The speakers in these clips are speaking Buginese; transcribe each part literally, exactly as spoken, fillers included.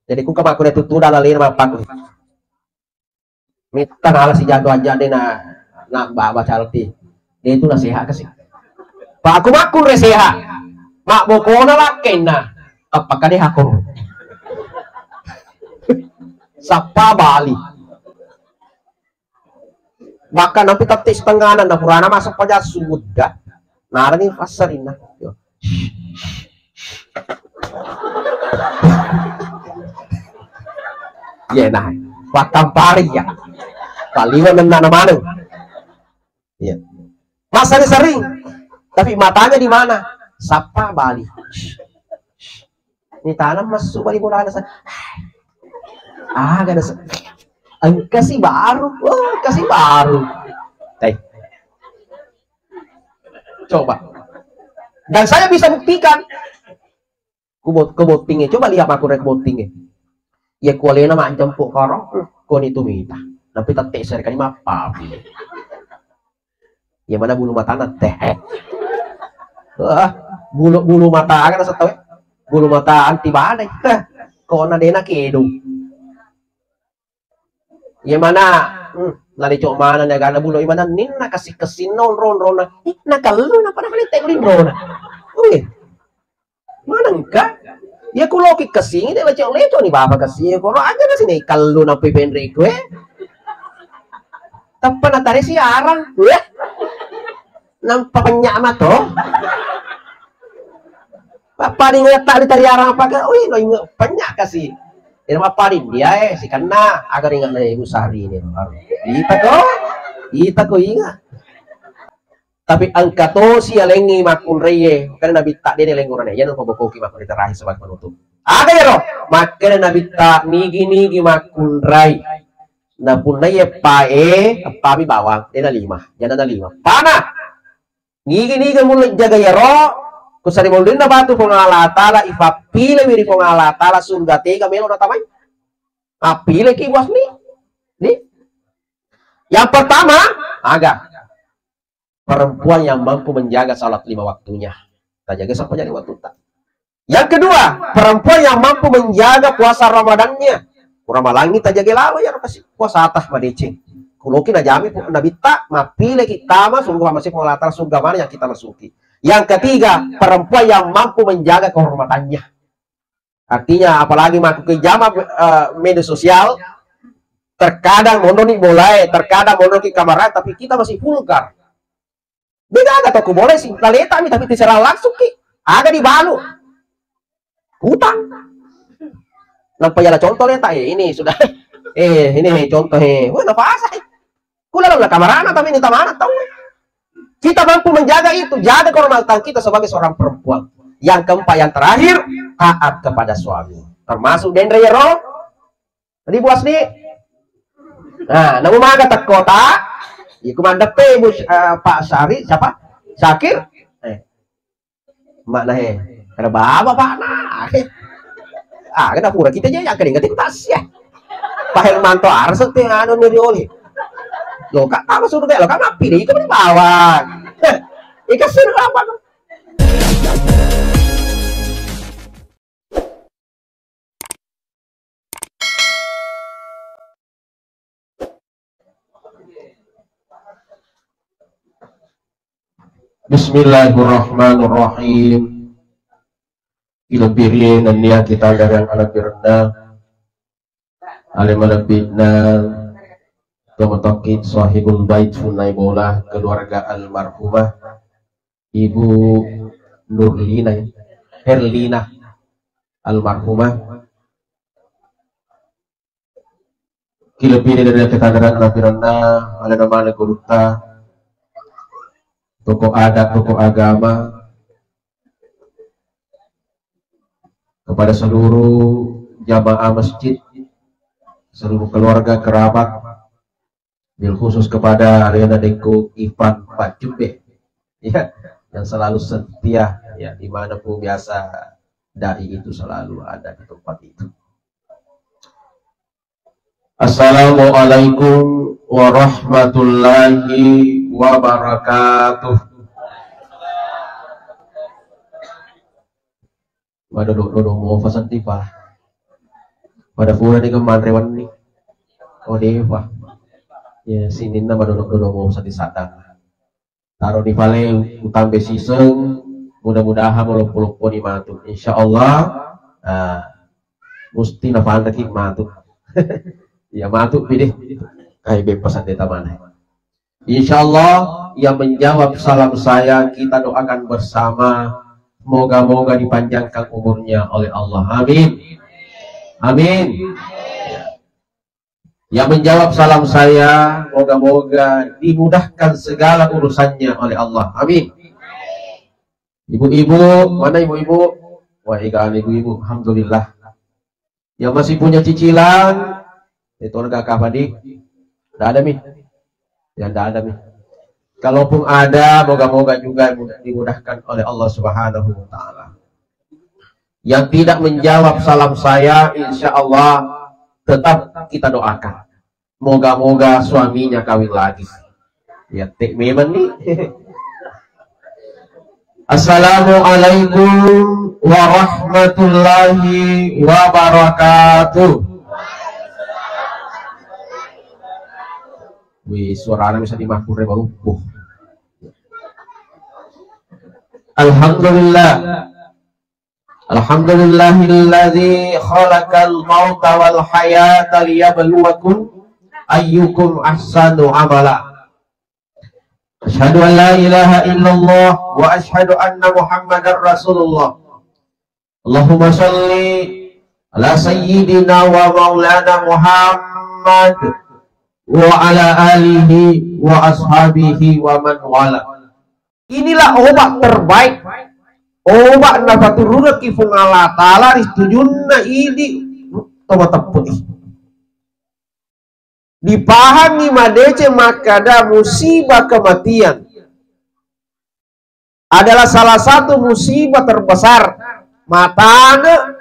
Jadi ku kamakku de tuttu dalam lima paku. Metta nala si jado aja de na, na baba calti. De itu nasehat kasi. Pak aku makku re sehat. Mak bokona lakkenna. Apa kade hakong. Sapa bali. Maka nampi tette setengahna na purana masuk paja sudah. Narani passarinna. Yo. Iya nah, watampari ya. Taliwa nenna na maneng. Iya. Masari sering. Tapi matanya di mana? Sapa bali. Ini tanam masuk bali bolana sa. Ah, gak ada se- engka si baru. Wah, engka si baru. Teh. Coba. Dan saya bisa buktikan. Ku bot-, ku bottingnya. Coba lihat aku rek bottingnya. Ya kualena mak jemput koro. Koni tu mita. Tapi tak teser kali mappapi. Ya mana bulu matana teh. Wah, bulu, bulu mata kan rasa tahu. Bulu mata anti badai. Heh, kona dena kedu. Iya mana? Hmm, lari cok mana nih karena bulo imana ninna kasih kesin nonron rona. Ih, nakallu na pada mana teh lindrona. Oke. Mana engka? Ya kuloki kesin deh lecok lecok nih bapak kesin. Kono aja na sini kallu na pui penre kue. Tappa na tare siarang. Ya. Nampa penyak mato. Apa di ngetak di tari arang apa ke? Wih, lo ingat penyak kasih. Ira mapparing dia eh, si kena agar ingat na ibu sehari ini. Ita ko, ita ko ingat. Tapi engka tosi alengngi makkunraie, makana nabitta de nalengngurana, iyana upabokoki makkunrai terakhir sebagai penutup. Aga iyaro? Makkeda nabitta, nigi-nigi makkunrai napunnai eppae, eppami bawang, de nalima, jana nalima. Pana, nigi-nigi mulle jaga iyaro, kusari mullinna batu Puang Allah Taala, ipappilewi ri Puang Allah Taala, surga tega melo natamai. Appileki buasni. Ni? Yang pertama, aga? Perempuan yang mampu menjaga salat lima waktunya. Tajaga sampai jadi waktu tak. Yang kedua, perempuan yang mampu menjaga puasa Ramadannya. Ramalangi tajaga lalo ya kasih puasa atah madeceng. Kuloki najami nabitta, mappileki tama surga masih pengelatan surga mana yang kita masuki. Yang ketiga, perempuan yang mampu menjaga kehormatannya. Artinya, apalagi makku ke jama, eh, media sosial, terkadang mononi bolae, terkadang monoki kamarae, tapi kita masih vulgar. Beda aga toko boleh sih, laleta mi tapi diserang langsung ki. Aga dibalu. Hutang. Nampa jala contoh leta, eh, ini sudah. Eh, ini contoh, eh. Wah, nafasa, eh. Kula la kamarana tapi ini tamana tahu. Kita mampu menjaga itu, jaga kehormatan kita sebagai seorang perempuan. Yang keempat, yang terakhir, taat kepada suami. Termasuk denre yero. Jadi buas ni. Nah, namu maga tekkota. Iku mandepe Ibu, eh, Pak Sari, siapa? Syakir. Eh, Mak nahe, kada baba Pak na. Ah, kada pura kita je yang keringat itu tas ya. Pak Hermanto arsa te anu ni rioli. Lo kak apa suruh lo kak mapi deh, itu bawang. Ikan sini apa? Bismillahirrahmanirrahim. Ilebbirie nennia kita garang alebbirenna, ale malebbi'na, tomatoki sahibul bait Funai Bola, keluarga almarhumah Ibu Nurlina, ya? Herlina almarhumah. Kilebbi dari ketandaran alebbirenna, alena male gurutta, tokoh adat, tokoh agama, kepada seluruh jamaah masjid, seluruh keluarga kerabat, bil khusus kepada alena dekku Ipan Pacumbe, ya, yang selalu setia, ya, dimanapun biasa dai itu selalu ada di tempat itu. Assalamualaikum warahmatullahi wabarakatuh. Waduh, dodo, dodo, mau pesan tiba. Pada pura ni manre wenni. Oh, depa. Ya, sininna madodok-dodok mau sadi sadang. Taro di pale utambe siseng, mudah-mudahan maloppo-loppo ni matu. Insya Allah, ah, musti napanreki matu. Ya, matu pi deh. Kai beppa sande tamane. Insya Allah, yang menjawab salam saya, kita doakan bersama. Moga-moga dipanjangkan umurnya oleh Allah. Amin. Amin. Yang menjawab salam saya, moga-moga dimudahkan segala urusannya oleh Allah. Amin. Ibu-ibu, mana ibu-ibu? Wah, ikan ibu-ibu. Alhamdulillah. Yang masih punya cicilan, itu harga apa, Dik? Nggak ada, Mi? Ya, nggak ada, Mi. Kalaupun ada, moga-moga juga dimudahkan oleh Allah Subhanahu wa Ta'ala. Yang tidak menjawab salam saya, insya Allah tetap kita doakan. Moga-moga suaminya kawin lagi. Ya, tek memang nih. Assalamualaikum warahmatullahi wabarakatuh. Wih, suaranya bisa dimakur ya, Bang. Uh. Alhamdulillah. Alhamdulillahilladzi khalaqal mauta wal hayata liyabluwakum ayyukum ahsanu amala. Asyhadu an la ilaha illallah wa asyhadu anna Muhammadar Rasulullah. Allahumma shalli ala sayyidina wa maulana Muhammad wa ala alihi wa ashabihi wa man wala. Inilah obat terbaik, obat napaturunaki Puang Allah Ta'ala ri tujunna idi to mateppe'i. Dipahangi madeceng makkada musibah kematian adalah salah satu musibah terbesar. Matane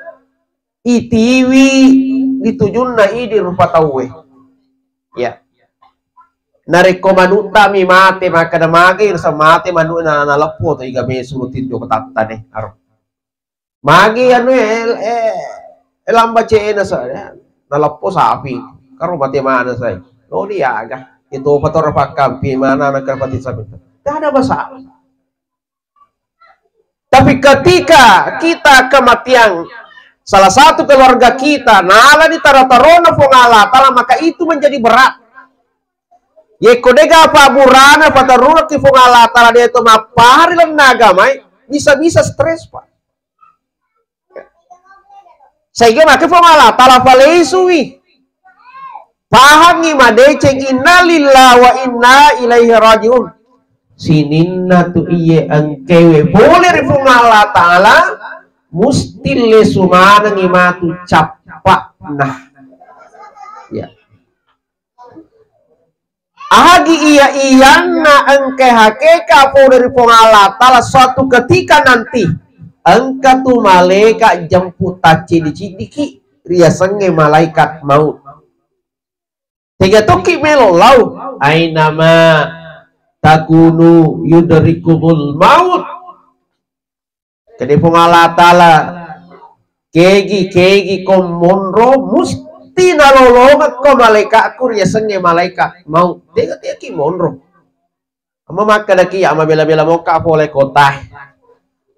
itiwi ri tujunna idi rupa tauwe. Ya. Narekko manutta mi mate, makkeda mage, rasa mate manuk na, naleppo to iga mesu rutin joko tattane. Aro. Magi anu, eh, eh, eh, lamba cena sa, ya. Naleppo sapi. Karo mate mana sai. Lo dia aga. Itu patora pakkampi mana anak pati sapi. Tidak ada masalah. Tapi ketika kita kematian salah satu keluarga kita, nala di taro-tarona Puang Allah Ta'ala, maka itu menjadi berat. Yekko dega apa burana patarunaki Puang Allah Ta'ala dia itu mappahari lenna agamai, bisa-bisa stres, Pak. Sehingga maka Puang Allah Ta'ala faleisui. Pahangi madeceng innalillahi wa inna ilaihi rajiun. Sininna tu iye engkewe pole ri Puang Allah Ta'ala, musti lesu manengi matu cappa'na. Ya. Agi iya-iyanna engka hakeka pole ri Puang Allah Ta'ala suatu ketika nanti engka tu malaika jemput tacciddi-ciddiki riasengnge malaikat maut. Tega tokki melo lau, ainama takunu yudrikumul maut. Kede Puang Allah Ta'ala, kegi, kegi ko monro, musti nalolongekko malaikatku riasengnge malaikat maut. Tega tiaki monro. Amma makkedaki, amma bela-bela mokka pole kota.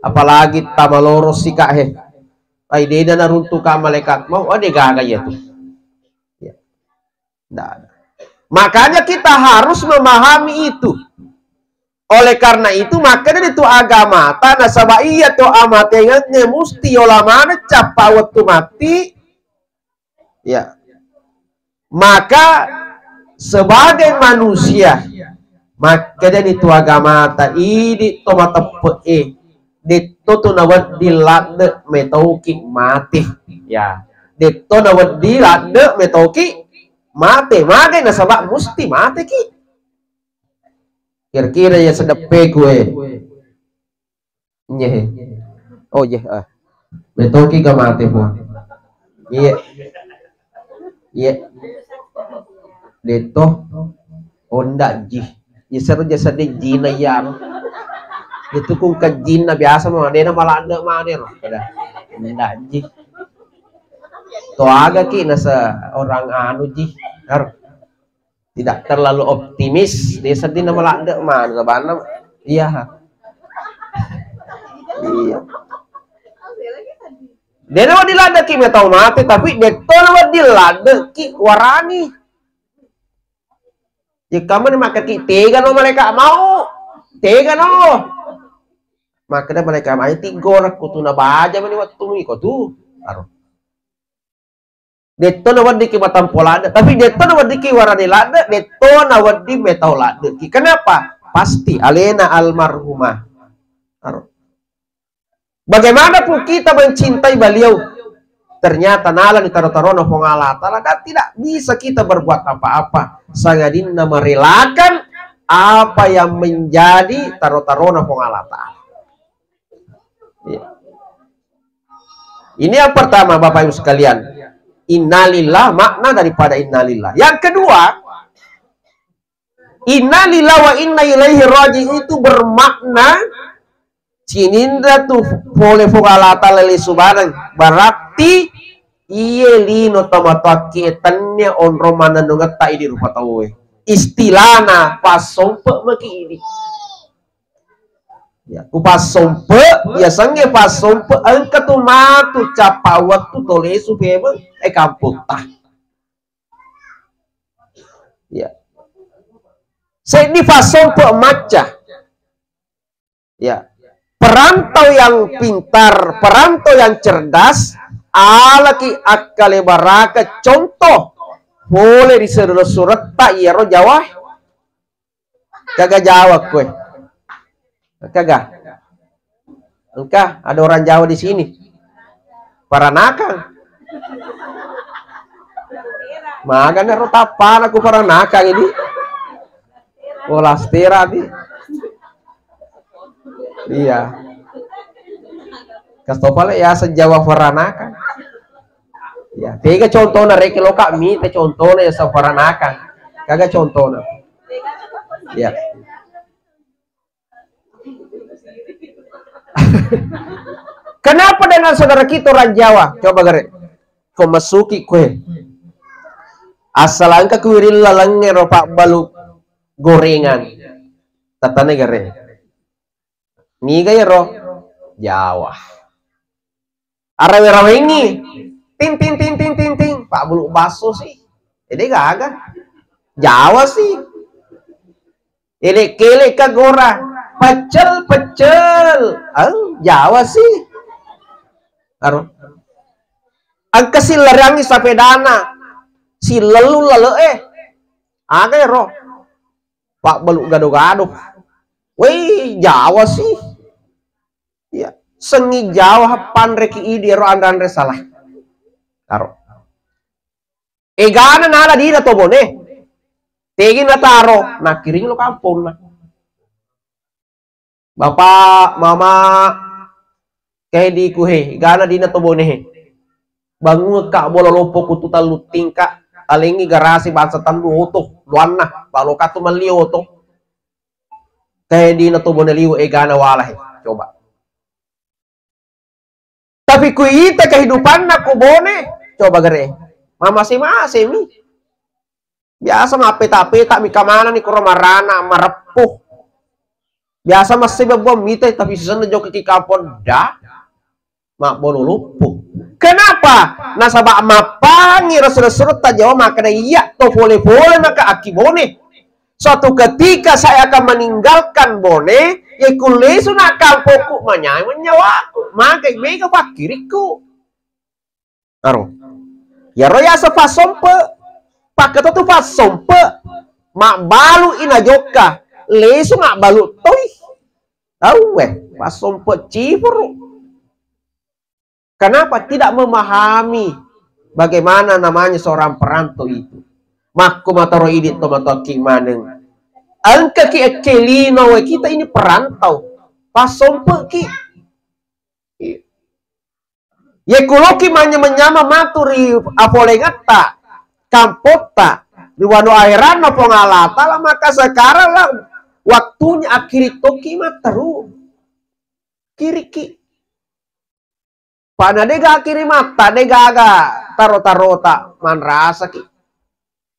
Apalagi tamaloro sika he. Ai dena naruntuka malaikat maut, ade gaga iya tu. Ya. Nggak ada. Makanya kita harus memahami itu. Oleh karena itu, makanya itu agama ta nasaba iya to amatengengnge musti yola maneng cappa wettu matti. Ya. Maka sebagai manusia, makkedani tu agamata idi to mateppe'e, detto tu nawedding ladde metauki mate. Ya, detto nawedding ladde metauki mate. Magai nasaba musti mateki. Kira-kira ya sedeppeku e. Nye. Oh, ye, ah. Metoki ga mate, Puang. Iye. Iye. Deto. Onda ji. Iye, seru jasa de jina iya, anu. Itu kung ke jina biasa mau, dena maladde mane ro. Pada. Onda ji. Toagaki nasa orang anu ji. Har. Tidak terlalu optimis, de sedding na maladde manu sabanna. Iya. Iya. De na wedding laddeki metau mate, tapi detto na wedding laddeki warani. Iya kamani makkaki tega no malaika mau. Tega no. Makkeda malaika mau tiggoreng kutu na baja mani wettu iko tu. Aro. Detto na weddingki matampo ladde, tapi detto na weddingki warani ladde, detto na wedding metau laddeki. Kenapa? Pasti alena almarhumah. Aro. Bagaimanapun kita mencintai beliau, ternyata nala di taro-tarona Puang Allah Ta'ala, dan tidak bisa kita berbuat apa-apa. Sangadinna merelakan apa yang menjadi taro-tarona Puang Allah Ta'ala. Iya. Ini yang pertama, Bapak Ibu sekalian. Innalillah, makna daripada innalillah. Yang kedua, innalillah wa inna ilaihi raji'un itu bermakna sininna tu pole Puang Allah Ta'ala lesu bareng. Berarti iye lino tomatoakki tennia onrong mannennungetta idi rupa tauwe. Istilahna passompe maki idi. Ya, ku passompe, ya sengnge passompe, engka tu matu cappa wettu tolesu pemeng, eh, kampotta. Ya. Seddi passompe macca. Ya. Perantau yang pintar, perantau yang cerdas, alaki akkalebaraka contoh pole ri suretta iyaro Jawa. Kaga Jawa koe. Kaga. Engka ada orang Jawa di sini. Paranakang. Magana ro tappana ku paranakang ini. Oh, lastera di. Iya. Kastopale ya sejawa paranakang. Ya, tega contohna reke loka mite contohna ya saparanakang. Kaga contohna. Ya. Kenapa dengan saudara kita orang Jawa? Coba gare. Ko masuki kue. Asal engka kuwiring lalengngero pabbalu gorengan. Tatane gare. Niga yero? Jawa. Arawe-rawengi. Ting, ting, ting, ting, ting, ting. Pabbulu basso sih. Ede gaga. Jawa sih. Elek-kelek ka gora. Pecel, pecel. Ah, Jawa sih. Aro. Engka sillareangngi sapedana. Sillellu lale eh. Aga ero. Pabbalu gado-gado. Wei, Jawa sih. Iya, sengngi Jawa happanreki idi ero anre-anre salah. Taro. Egana nala dina to Bone. Tegi nataro, nakkiring lo kamponna. Bapak, Mama, kediku he, egana dina to Bone he. Bangungekka bola loppo kutu tellu tingka, alengngi garasi bangsa tellu oto, luanna, balokatu melli oto. Kae dina to Bone liwe egana wala he. Coba. Tapi kuita kehidupanna ko Bone, coba gare. Mamase-mase mi. Biasa mappeta-peta mi kamana ni koro marana, mareppu. Biasa masse bebbuang mita tapi sisenna jokka ki kampong da. Mabbolo loppo. Kenapa? Nasaba mappangi ro sura-surata Jawa makkeda, "Iya to pole-pole maka akki Bone. Suatu ketika saya akan meninggalkan Bone, ye kullesu na kampokku manyameng nyawaku. Maka mega pakkirikku." Aro. Yaro yaseng passompe. Pakketo tu passompe. Mabbalu ina jokka. Lesu mabbalu toi. Tauwe, passompe cifuru. Kenapa tidak memahami bagaimana namanya seorang perantau itu? Makko mataro idi to matoakki maneng. Engkaki ekkelino we kita ini perantau. Passompeki. Iya. Ye kuloki manyameng-nyameng matu ri apolengetta, kampotta, ri wano aheranna Puang Allah Ta'ala, maka sekarang lah waktunya akhiri toki matteru. Kiriki. Pada de gaga kirimatta, de gaga taro-tarota, manrasaki.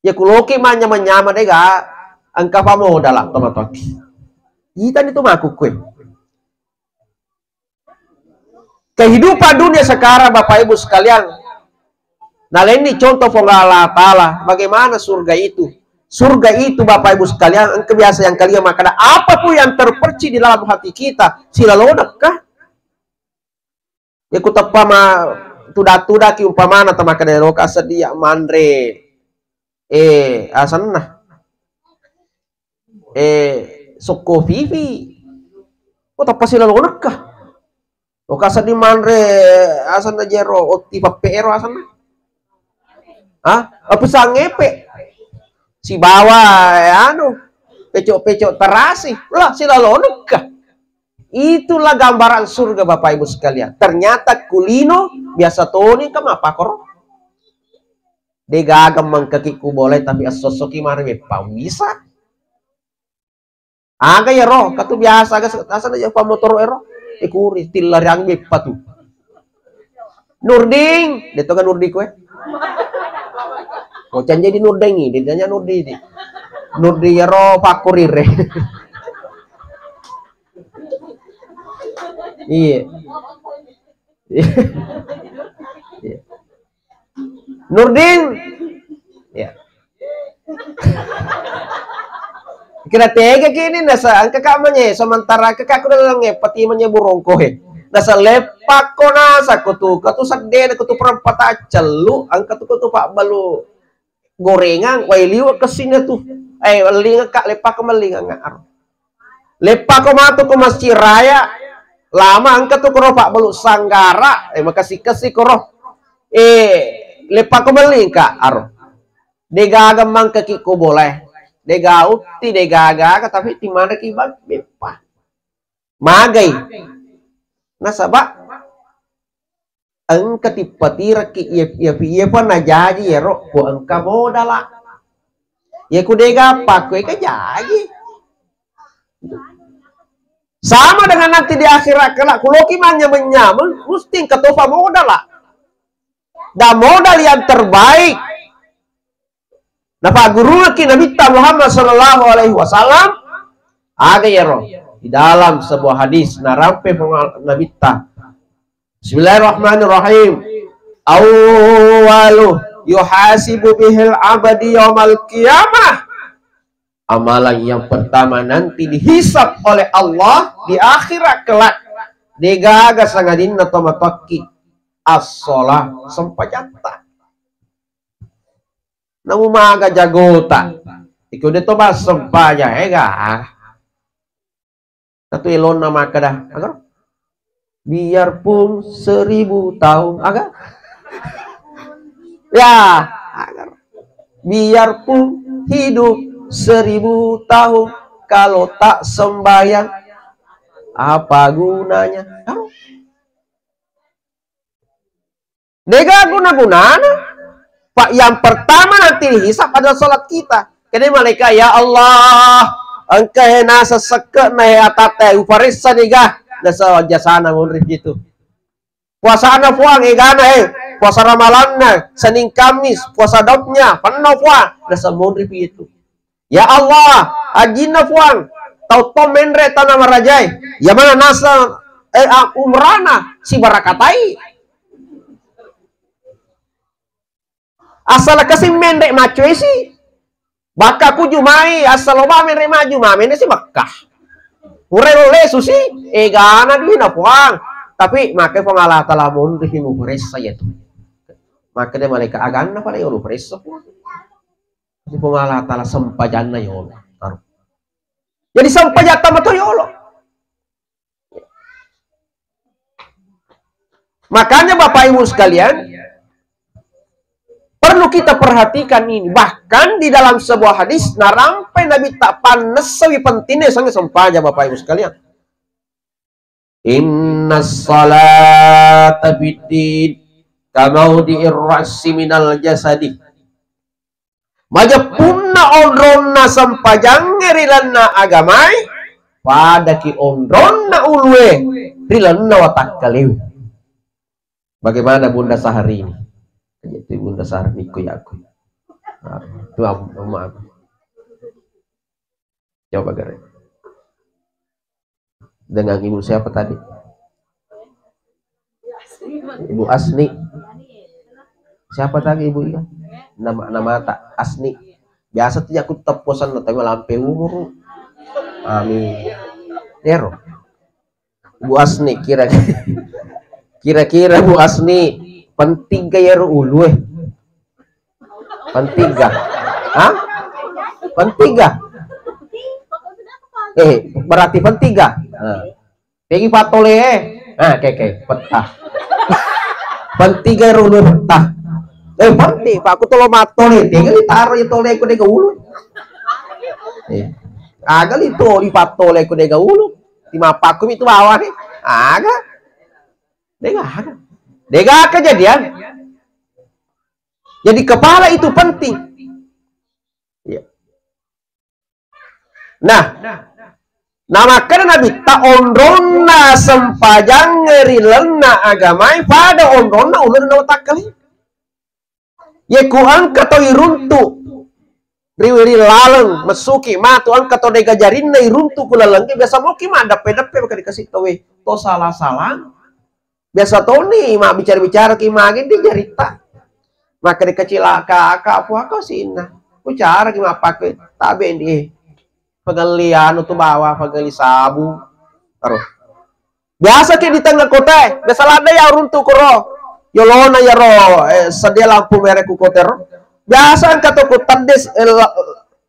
Ya kuloki manyama-nyama de ga engka famodala tomatoaki. Itani tu makukkue. Kehidupan dunia sekarang, Bapak Ibu sekalian, nalenni contoh Puang Allah Ta'ala, bagaimana surga itu. Surga itu, Bapak Ibu sekalian, engka biasa yang kalian makan, apapun yang terpercik di dalam hati kita, silalonekka. Ya kuteppa ma tuda-tudaki umpamana tamakkeda loka sedia manre, eh, asenna, eh, sokko pipi. Oh, tappa silalonekka. Loka seddi manre asenna jero, otti pappe ero asenna. Ah, pisang epe. Sibawa, eh, anu, pecok-pecok terasi. Lah, silalonekka. Itulah gambaran surga, Bapak Ibu sekalian. Ternyata kulino biasa toni engka mappakoro. De gaga mangkaki ku boleh, tapi esso-essoki mari beppa bisa. Aga yero, katu biasa aga se-, asana je pamotoro ero. Ikuri tillariang beppa tu. Nurding, de to ga Nurding koe. Ocan jadi Nurding ini, dia Nurding ini. Nurding yero pakkurire. Iya. Iya. Nurdin. Ya. Kira tega kini nasa engka ka manye, sementara engka ka kuda lange pati manye burongko he. Nasa leppakko nasa kutu, kutu sedde, kutu perempat accellu, engka tu kutu pabbalu gorengang, wai liwe kessinna tu. Eh, mellinga ka, leppakko mellinga ngar. Leppako matu ko Masjid Raya, lama engka tu koro pabbalu sanggara, eh, makessi-kessi koro. Eh, leppako melli engka aro. De gaga mangkaki ko boleh. De gautti, de gaga, tapi timanaki bang, beppa. Magai. Nasaba engka tippatirekki iya, iya, iya pa najaji ero ko engka modala. Iya ku dega pakko eka jaji. Sama dengan nanti di akhirat kelak, kuloki manyameng-nyameng, mesti engka tofa modala. Dan modal yang terbaik napaggurungekki Nabitta Muhammad sallallahu alaihi wasallam, aga yero? Di dalam sebuah hadis, narampe pengal-, Nabitta. Bismillahirrahmanirrahim. Awwalu yuhasibu bihil abadi yaumal qiyamah. Amalan yang pertama nanti dihisab oleh Allah di akhirat kelak. Degaga sangadinna tomatokki as-shalah, sempajatta. Namu maga jagota. Iko de to bassempajang, ega. Satu elonna makkeda, aga? Biarpun seribu tahun, aga? Ya, aga? Biarpun hidup seribu tahun, kalau tak sembahyang, apa gunanya? Aga? Dega guna-gunana. Pak, yang pertama nanti dihisab adalah salat kita. Kene malaikat, "Ya Allah, engka he nasa sekke'na he atatta, uparessa niga?" Nasa jasana munri pitu. Puasana Puang, egana he, puasa Ramalanna, Senin Kamis, puasa Daudnya, penno Puang, nasa munri pitu. Ya Allah, ajinna Puang, tau to menre tana marajae. Ya mana nasa, eh, ah, umrana sibarakatai. Asal kasi menre macuesi. Baka ku jumai, asal loba menre maju, ma menre si Makkah. Pura lo lesu si, egana duina Puang. Tapi make Puang Allah Taala monri mu pressa ya tu. Make de malaikat aganna pale ulu pressa Puang. Jadi Puang Allah Taala sempajanna yolo. Taruh. Jadi sempajatta mato yolo. Makanya Bapak Ibu sekalian, perlu kita perhatikan ini. Bahkan di dalam sebuah hadis, narampai Nabitta pannessawi pentingnya sange sempaja, Bapak Ibu sekalian. Inna salata fiddin kamaudi'ir ra'si minal jasadi. Majeppunna onronna sempajangnge ri lalenna agamae, padaki onronna ulue ri lalenna watakkalewe. Bagaimana Bunda Syahrini? Itu Bunda Syahrini ku yaku. Nah, itu am- am- am- Coba gare. Dengan ibu siapa tadi? Ibu Asni. Siapa tadi ibu iya? Nama nama tak Asni. Biasa tuh aku teposan tapi lampe umur. Amin. Ero. Bu Asni kira kira-kira Bu Asni penting ke yero ulu eh? Penting gak? Hah? Penting gak? Eh, berarti penting gak? Nah. Pegi patole eh. Nah, kayak kayak petah. Penting gak yero ulu petah? Eh, penting Pak, aku tolong matole. Tinggal ditaruh ya tole aku dega ulu. Eh. Aga li toli patole aku dega ulu. Timapakku itu bawah nih. Aga. Dega aga. Dega kejadian. Jadi kepala itu penting. Iya. Nah, nah makanya Nabi tak onronna sempajang ri lenna agamai pada onronna ulun na watakkali. Ye ku engka to iruntu ri ri laleng messuki matu engka to dega jarinna iruntu ku lalengke biasa moki maddeppe-deppe maka dikasih tauwe to salah-salah. Biasa toni mabbicara-bicara ki magi di jarita. Maka dikacilaka aka apa kau sinna. Ku cara ki mappaku tabe ndi. Pagelli anu tu bawa pagelli sabu. Terus. Biasa ki di tengah kota, biasa ladde ya runtu koro. Yolona yaro eh, sedia lampu merah ku kota ro. Biasa engka to ku teddes eh, la-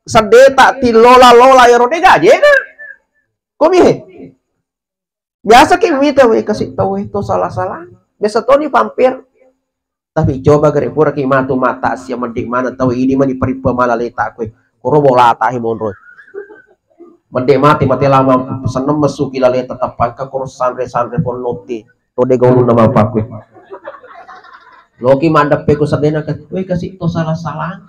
sedeta ti lola-lola yaro dega jena. Komi he. Biasa ki mita we kasih tau itu salah-salah. Biasa toni pampir. Tapi coba gare pura ki matu mata asia meddi mana tau ini mani perippe mala leta kue. Koro bola tahi monro. Medde mate mate lama seneng mesuki lale tetap angka koro sanre-sanre ponnotti. To dega ulunna mapakku. Loki maddeppe ku sedena ke, weh kasih to salah-salah.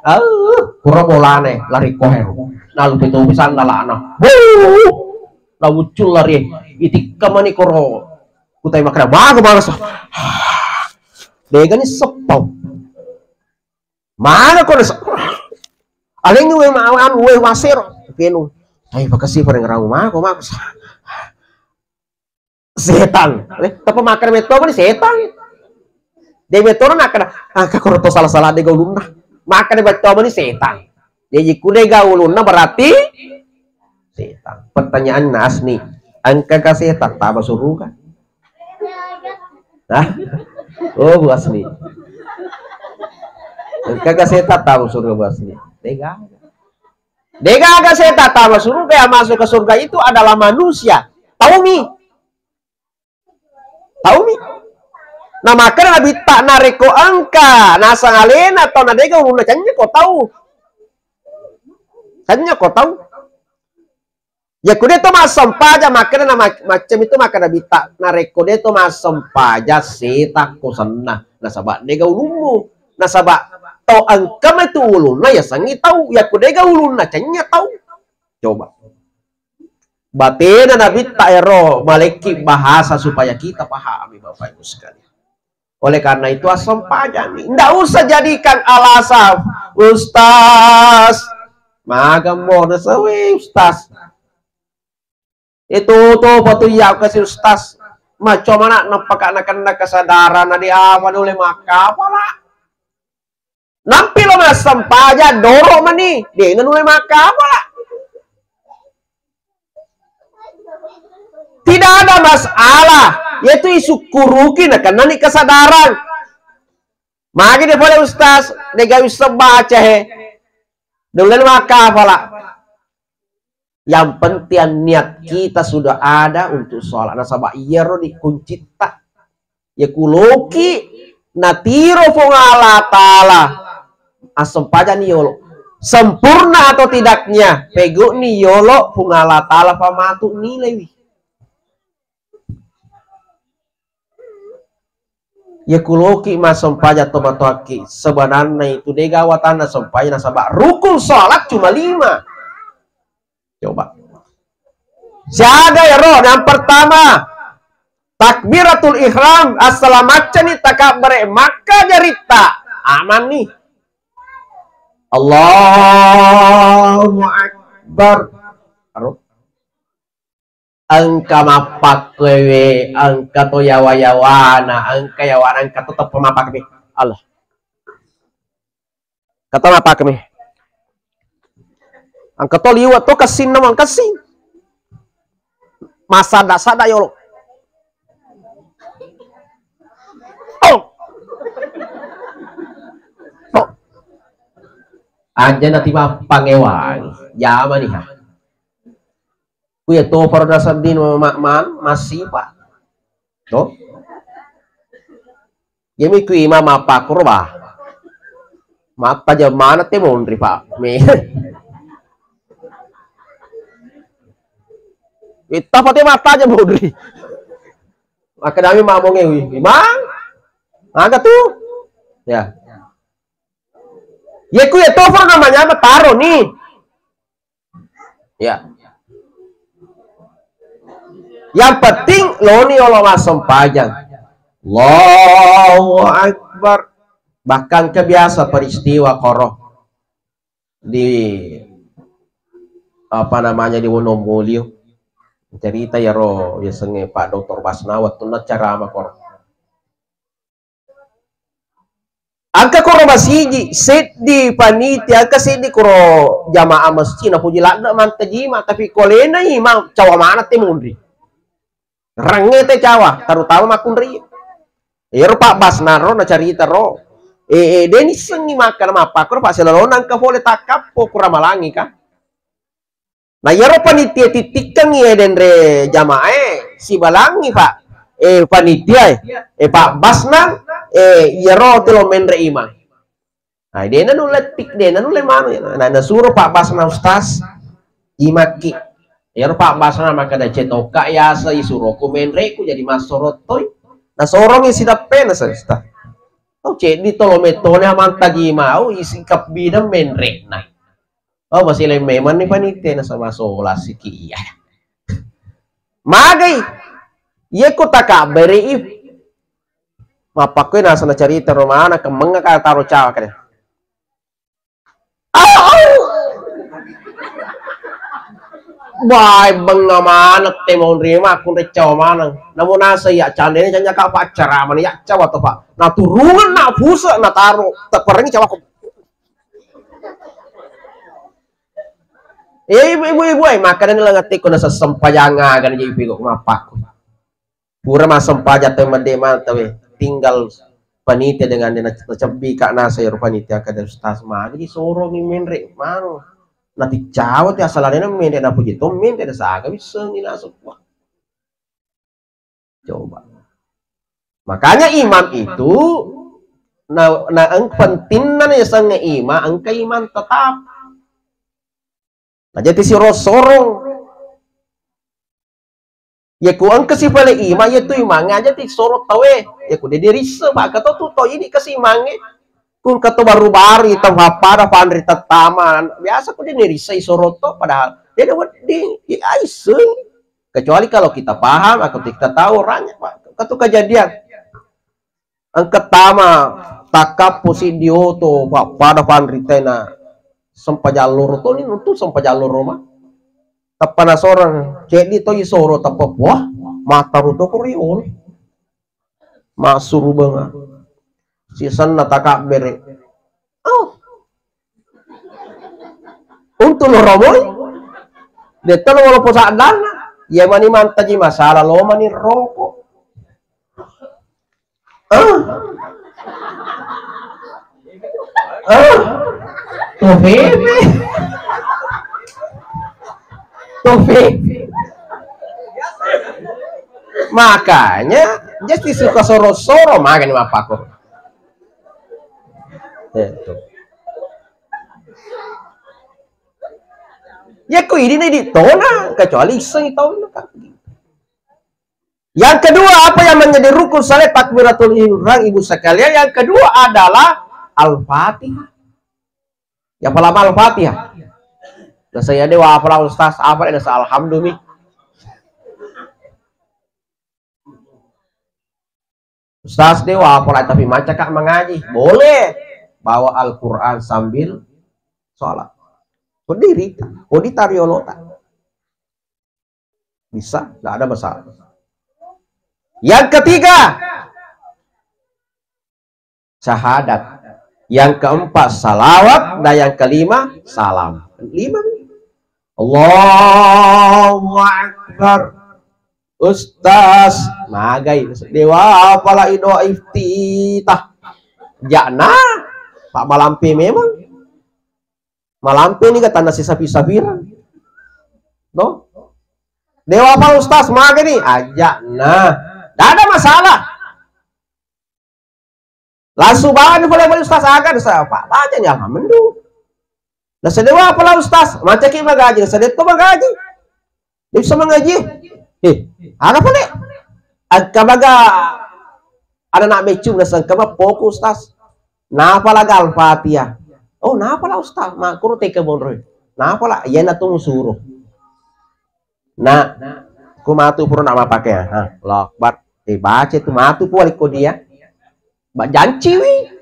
Oh, koro bolane lari kohero. Lalu pitu pisan lalana. Wuh, la uccul lari. Itikka mani koro. Kutai makna baga baga sa. Dega ni seppau. Mana ko nasa? Alengngi we ma anu we wasero. Penu. Ai pakasi pareng rau mako mako. Setan. Eh, tapa makan metto mani setan. De metto na kada. Ah, ka koro to salah-salah de gaulunna. Makan de metto mani setan. Jadi ku de gaulunna berarti setan. Pertanyaan Asni, engka ka setan taba suruga? Hah? Oh, Bu Asni. Engka ka setan taba suruga Bu Asni? Dega. Dega aga setan taba suruga, yang masuk ke surga itu adalah manusia. Taumi? Taumi? Nah, makanya Nabi tak nareko engka nasang alena atau nadega ulunna canya ko tahu. Canya ko tahu. Ya ku de to massempajang makkeda na mac- macam itu makkeda bita narekko de to massempajang setakko senna nasaba de ga ulummu nasaba tau engka metu ulunna yasengngi tau yakku de ga ulunna cennya tau coba batena nabitta ero malekki bahasa supaya kita pahami Bapak Ibu sekalian. Oleh karena itu, assempajanni. Ndak usah jadikan alasan, Ustaz. Maga mo nasawi, Ustaz. Itu tuh batu iya kasi Ustaz. Macam mana nampaka nakena kesadaran di apa oleh maka apa lah. Nampi lo massempajang doro mani, de na nulle makkapala. Tidak ada masalah, yaitu isukkuruki nakennani kesadaran. Magi de pole Ustaz, de gawi sebbaca he. De ulle makkapala. Yang penting niat kita sudah ada untuk sholat. Nasaba iyaro di kuncitta. Yakuloki natiro Puang Allah Ta'ala assempajang ni yolo. Sempurna atau tidaknya, pego'ni yolo Puang Allah Ta'ala pamatu nilaiwi. Yakuloki massempajang to matoakki, sebenarnya itu de gawa tanna sempajang nasaba rukun salat cuma lima. Coba. Siaga ya roh, yang pertama, Takbiratul ihram, assala maccani takabbere makka jaritta. Amanni. Allahu Akbar. Aro. Engka mappakkoewe, engka to yawa-yawana, engka yawana, engka to teppa mappakmi. Allah. Engka to mappakmi. Engka to liwe' to kessinna, mang kessing. Masadda-sadda yolo. Oh. Oh. Aja nati mappangewangi. Jamani ha. Ku iya toparo nasedding ma-, ma-, ma-, massipa. To? Iyami ku imang mappakkoro, bah. Mattajeng maneng te monri, Pak. Me. Itta pa te mattajeng monri. Makkedami mamongnge, "Wi, Imang? Aga tu?" Ya. Ye ku iya toparo namanya mataro ni. Ya. Yang penting loni olo massempajang. Allahu Akbar. Bahkan kebiasa peristiwa koro di, apa namanya, di Wonomulyo. Cerita yaro yasengnge Pak Doktor Basna wettunna carama koro. Engka koro masiji, seddi panitia, engka seddi koro jamaah masjid, napuji ladde mantajima, tapi ko alena imang, cawa maneng te monri. Rengnge te cawa, terutama makkunrai. Iyaro Pak Basna ro nacarita ro. Eh, eh, de nissengngi makkeda mappakkoro, Pak, silalona engka pole takkappo, kurang malangi ka. Nah, iyaro panitia tittikkengngi, eh, denre jamaah, eh, sibalangngi, Pak. Eh, panitia, eh, eh, Pak Basna, eh, iyaro telo menre imang. Nah, dena nulle tik, dena nulle manu. Nah, nasuro Pak Basna, "Ustaz, imakki." Iyaro Pak Basna makkeda, "Cetoka yasa isuroku menreku jadi massorottoi." Nasorongi sidappena, Ustaz. Oh, ceddi tolo metone mantajima, oh, isi kabbideng menrena. Oh, masileng memang ni panitia nasaba sola siki iya. Magai. Yeko takabbere i. Mappakkoi nasana carita romana, kemmengnga ka taro cawa kade. Au! Bae bengnga maneng te monri makkunrai cawa maneng. Namo nasa iya candene canya ka paccaramani iya cawa to, Pak. Naturungenna puse nataro teperengi cawa ko. Eh, ibu-ibu, eh, makkedani langatiko nasessempajang aga na jadi pigau mappakku. Pura massempajang tau medde mantau, eh. Tinggal panitia dengan dia nacebbi ka nasa ero panitia kada ustaz magi disorongi menre manu. Naticcawa ti asalane menre napuji to menre nasaga wissengi nasukwa. Coba. Makanya imam itu na, na eng, pentingna yasengnge imam, engka imam tetap. Nah, jadi siro sorong. Ya ku engka si pale imam, ya tu imang aja ti soro tawe. Ya ku dia dirisse, maka to tu to ini kasi imangnge. Ku engka to baru-baru itu pada panri tetama. Biasa ku dia dirisse soro to padahal dia ada wedding, ya aiseng. Kecuali kalau kita paham atau kita tahu orangnya, Pak. Katu kejadian. Engka tama takkappo siddi oto, pa-, pada panritaina sempajang loro toni, nuntu sempajang loro ma. Tappa nasorang, ceddi to isoro tappa, wah, mattaru to ko riolo. Massurubenga. Sisenna takabbere. Oh. Untu lo romoi. Detta lo walaupun saddanna. Iya mani mantaji masalah lo mani roko. Ah. Ah. Tuh, Bebe. Tuh, Bebe. Makanya, just suka soro-soro, makanya apa aku. Itu. Ya, ku ini nih ditolak, kecuali iseng ditolak. Yang kedua, apa yang menjadi rukun salat takbiratul ihram, Ibu sekalian? Yang kedua adalah Al-Fatihah. Ya, apa lama Al-Fatihah? Nah, saya dewa apa lah, Ustaz? Apa ada alhamdulillah? Ustaz, dewa apa lah, tapi macaka mengaji. Boleh. Bawa Al-Quran sambil sholat. Berdiri. Kodi tariolota. Bisa, tidak ada masalah. Yang ketiga, syahadat. Yang keempat, salawat. Dan yang kelima, salam. Lima. Allahu Akbar. Ustaz, magai. Dewa apa lah doa iftitah. Jakna, Pak, malampe memang. Malampe ni kata nasi sapi-sapiran. No? Dewa apa Ustaz? Magai ni. Aja. Nah, tidak ada masalah. Langsung bawa ni boleh boleh Ustaz, akan saya Pak baca ni alhamdulillah. Nah, sedewa apa lah Ustaz? Macam ki magaji, sedewa tu magaji. Dia bisa mengaji. Eh, aga pale? Engka baga anak-anak beccu nasengka ba poko Ustaz. Napa laga Al-Fatihah? Oh, napa lah Ustaz? Makuru teke bonroi. Napa lah? Iya na tu musuruh. Nah, ku matu pura nak mapake. Ha, Allahu Akbar. Eh, baca tu matu pura iko dia. Ba janciwi.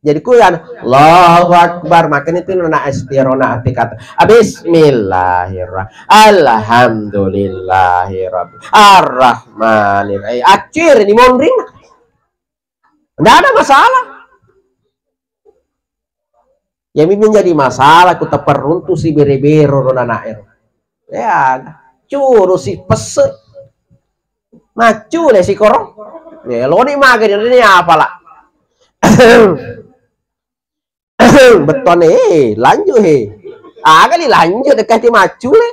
Jadi ku ya Allahu Akbar, makanya itu nak estirona arti kata. Ah, Bismillahirrahmanirrahim. Alhamdulillahirrahmanirrahim. Acir ni mondring. Tidak ada masalah. Yang menjadi masalah ku teperuntu si bere-bero ro anak ero. Ya, curu si pese. Macule si koro. Ya, loni maga ni apa lah? Beton eh, lanjut he. Aga li lanjut dekat ti macule.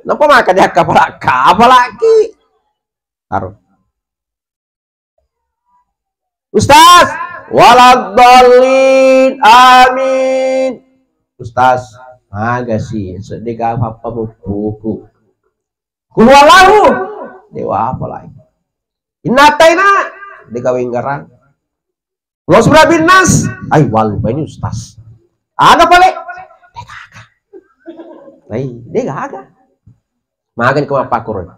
Napa maka dia kapala kapala ki? Taruh. Ustaz, waladdallin, amin. Ustaz, maga si, sedih gak apa-apa buku. Kul huwallahu, dewa apa lagi? Inna ataina, degawe ngarang. Lo surah bin nas, ay walu ini Ustaz. Aga pale? Degaga. Ay, degaga. Magan ke apa kurun?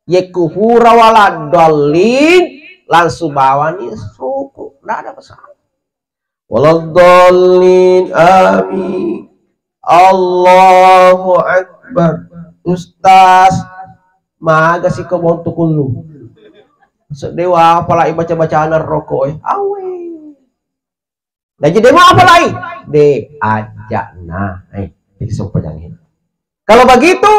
Yekku pura waladdallin, langsung bawani ruku, ndak ada masalah. Waladdallin, amin. Allahu Akbar. Ustaz, maga siko bontu kullu. Sedewa apalagi baca-bacaan rokok eh. Awe. Dan jadi mau apa lagi? De aja nah. Eh, tisu pejangi. Kalau begitu,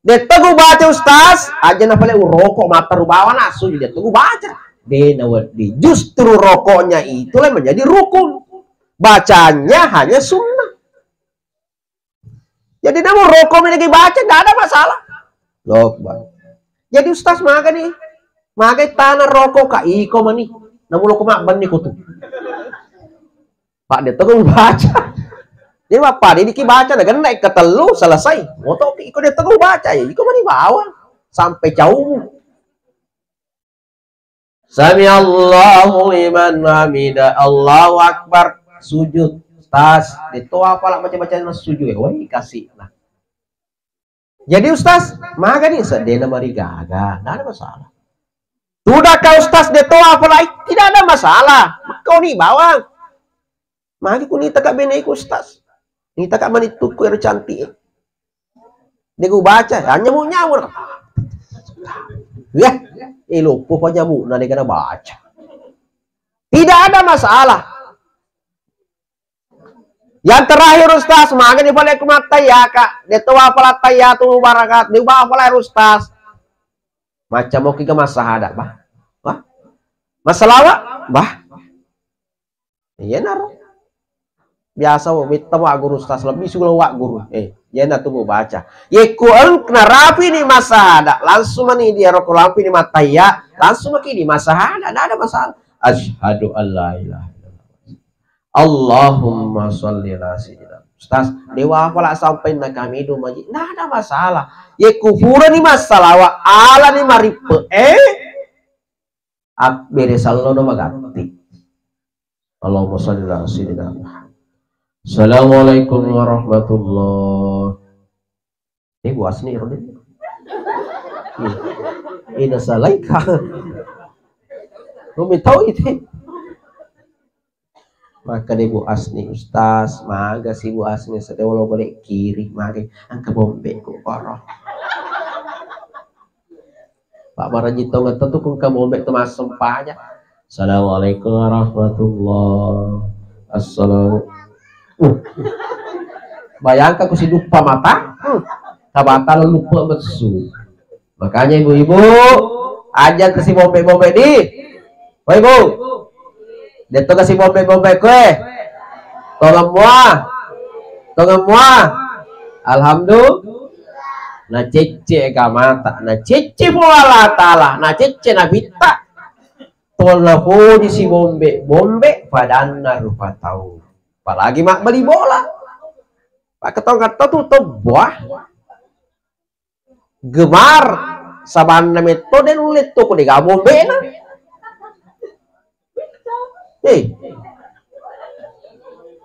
de tegu baca Ustaz, aja na pale uroko mata rubawa nasu de tegu baca. De na wedi. Justru rokoknya itulah menjadi rukun. Bacanya hanya sunnah. Jadi namun rokok lagi baca, nggak ada masalah. Loh, Bang. Jadi Ustaz maga nih, maga tanah rokok kak iko mani. Namun lo kok mak bani kutu. Pak dia tegu baca. Jadi bapak dia diki baca, nah kena ketelu selesai. Moto iko dia tegu baca ya, iko mani bawa sampai jauh. Sami Allahu liman hamida, Allahu Akbar, sujud. Tas, itu apa lah baca-baca sujud ya? Wah, kasih lah. Jadi Ustaz, maga nih sedena marigaga, tidak ada masalah. Sudah kau Ustaz, dia tahu apa lagi? Tidak ada masalah. Kau nih bawang. Magi ku nita kak bene iku Ustaz. Nita kak mani tuku ero cantik. Dia ku baca, hanya mau nyawur. Ya, eh lupa kok nyamuk, nah dia kena baca. Tidak ada masalah. Yang terakhir Ustaz, magi di balik mata ya kak. Dia tahu apa lah tahiyatul mubarakat, dia bawa apa lah Ustaz. Macam mau kita masahadat, bah. Bah. Masalah, bah. Iya naro. Biasa wo, mitta wa guru Ustaz, lebih sulo wa guru. Eh, iya na tu baca. Yekku eng narapi ni masada, langsung mani dia roko lampi ni mataya, langsung maki di masada, tidak ada masalah. Asyhadu an la ilaha illallah. Allahumma shalli ala sayyidina. Ustaz, dewa apa lah sampai na kami do maji? Tidak ada masalah. Yekku pura ni masalah wa ala ni maripe. Eh? Abbere sallono magatti. Allahumma shalli ala sayyidina Muhammad. Assalamualaikum warahmatullah. Eh, buas nih, Rodi. Ina salaika. Lu mitau ite. Maka de Bu Asni, Ustaz, maga si Bu Asni, sedewolo balik kiri, maga angka bombe ku oro. Pak Maraji tongeng tetu ku engka bombe tu massempajang. Assalamualaikum warahmatullah. Assalamu. Uh. Bayangkan ku siduppa mata. Hmm. Tabata lupa messu. Makanya ibu-ibu, aja kasi bombe-bombe di. Woi bu. Dia tu kasi bombe-bombe kue. Tongeng mua. Tongeng mua. Alhamdulillah. Na cecce ka mata, na cecce Puang Allah Taala, na cecce Nabitta. Tona poji si bombe-bombe padanna rupa tau. Apalagi mabbali bola. Pakkatau-katau tu tebbuah. Gemar sabanna metto de nulle to ko de ga bombena. Eh.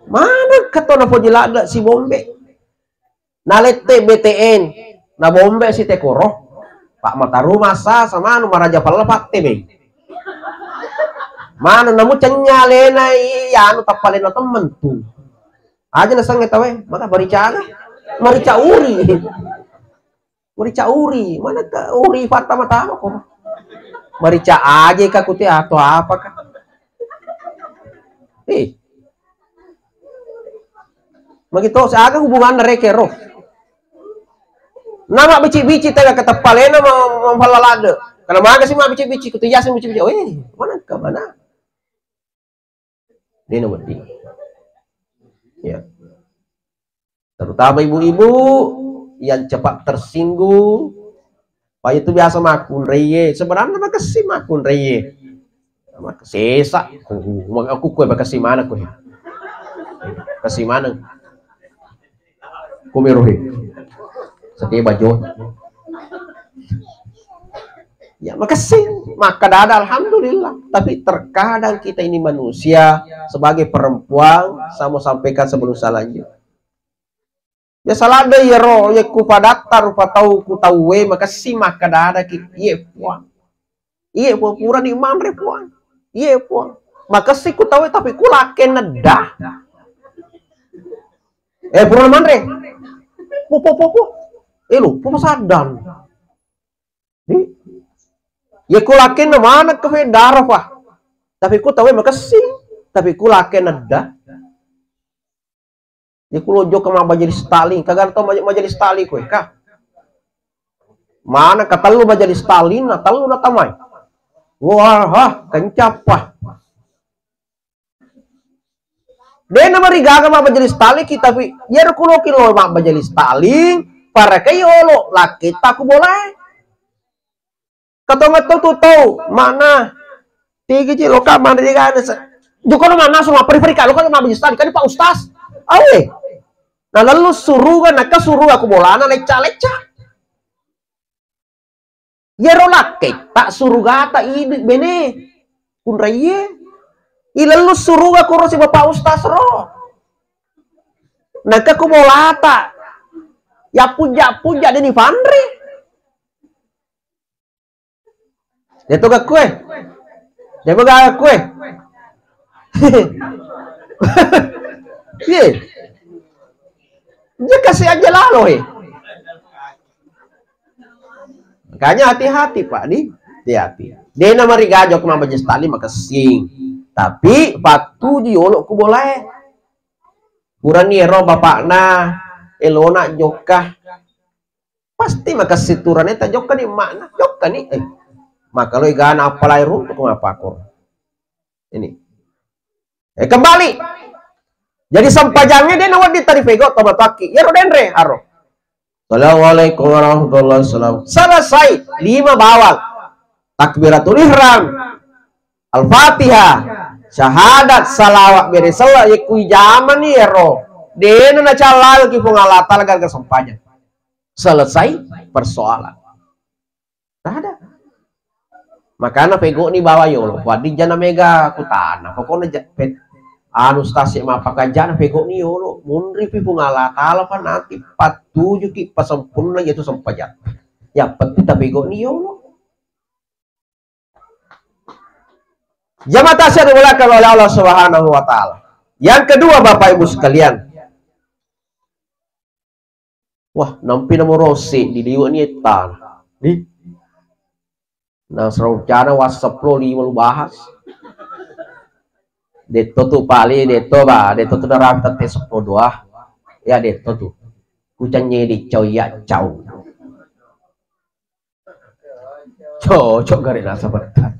Mana keto na poji ladde si bombe. Nalette B T N, na bombe si tekoro. Pak mataru masa sama nu maraja pella patte be. Mana namu cenya lena i anu tappa lena temen tu. Aja na sange tawe, maka maricaga. Marica uri. Marica uri, mana ke uri fatta mata ko. Marica aja ka kute atau apa ka. Eh. Magito, aga hubunganna reke ro. Nama bici-bici tega keteppalena ma-, mapalla ladde. Karena maga si ma bici-bici, kutu yaseng bici-bici. Weh, mana ke mana? Dena wedding. Ya. Terutama ibu-ibu yang cepat tersinggung. Pak itu biasa makunreye. Sebenarnya makessing makunreye. Sesa, aku kue makessing mana kue. Makessing mana. Kumiruhi. Setia bajo. Ya, makessing. Maka dada, alhamdulillah. Tapi terkadang kita ini manusia, sebagai perempuan, saya mau sampaikan sebelum saya lanjut. Biasa ladde iyaro, iya ku padatta rupa tau ku tauwe, makessing makkadadaki, iye Puang. Iye Puang, purani manre Puang. Iye Puang. Makessing ku tauwe, tapi ku lakke nedda. Eh, purana manre. Pu, pu, pu, pu. Eh, lupa masaddan. Di, iya ku lakkenna maneng ke Fedara, Pak. Tapi ku tauwe makessing, tapi ku lakke nedda. Iya ku lo jokka ma majelis taklim, kagana tau maje-, majelis taklim koe, ka. Mana ka tellu majelis taklim, na tellu na tamai. Wah, ha, kencappa. Dena marigaga mabbajelis taklim kita, tapi iyaro kuloki lo mabbajelis taklim, parakai yolo lakketta ku bolae. Katongeng to tu tau, mana? Tigi ji lo ka mana digana se-, joko lo mana so maperi-peri ka lo ka mabbajelis taklim, kan Pak Ustaz. Awe. Na lellu suruga, naka suruga ku bolana lecca-lecca. Iyaro lakketta surugata idi bene. Kunraiye. Ilellu suruga kuro si Bapak Ustaz ro. Naka ku bolata. Ya puja-puja deni panre. Dia tu gakue. Dia tu gakue. Ye. Dia kasih aja lalo, eh. Makanya hati-hati, Pak, di, hati-hati. Dena marigaga jokka mabbajelis taklim makessing. Tapi pattuju yolo ku bolae. Purani ero bapakna elona jokka. Pasti makessing turane ta jokka ni emakna. Jokka ni, eh. Maka lo igana apalai runtuk mapakor. Ini. Eh, kembali. Jadi sempajangnya dia nawedding tadi pego to matoakki. Iyaro denre, aro. Assalamualaikum warahmatullahi wabarakatuh. Selesai. Lima bawang. Takbiratul ihram. Al-Fatihah. Syahadat, salawat, bere sella, ye kui jamani ero. Dena nacallaki Puang Allah Ta'ala gara-gara sempajang. Selesai persoalan. Tada. Makana pegoni bawa yolo, waddi jana mega kutana, pokokna ja-, pet-, anu stasi mapakajana pegoni yolo, munri pi Puang Allah Ta'ala pa nanti pattujuki pasempurna yaitu sempajang. Yang penting tapegoni yolo. Jamaah tasyrik dimuliakan oleh Allah Subhanahu wa Ta'ala. Yang kedua, Bapak Ibu sekalian, wah, nampi nomor rosi di liwe ni etana. Di, nah, serencana WhatsApp lo lima lu bahas. Detto tu pali, detto ba, detto tu darah tete sepuluh dua. Ya, detto tu. Kucanye di cau ya cau. Cocok gare nasa betul.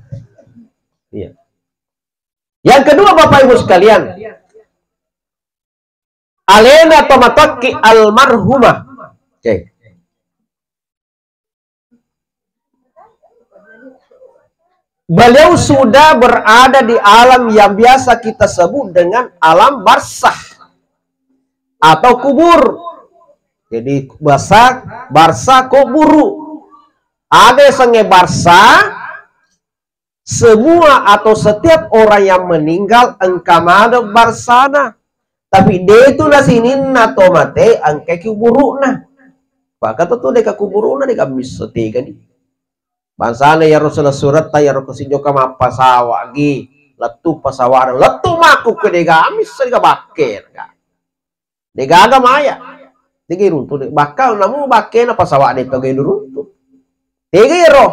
Iya. Yang kedua, Bapak Ibu sekalian, alena to matokki almarhumah. Oke. Beliau sudah berada di alam yang biasa kita sebut dengan alam barzah atau kubur. Jadi, barzah, barzah, kuburu. Aga sengnge barzah, semua atau setiap orang yang meninggal engka maneng barzana. Tapi de tu nasininna to mate engka kuburuna. Maka tu deka kuburuna deka missa tegani. Bangsana iyaro sula-suretta iyaro ko sijoka mappasawa gi, lettu pasawa, lettu makku ke dega missa dega bakke. Degaga maya. Dega iruntu de. Bakka namu bakkena pasawa de toga iruntu. Tega iyaro.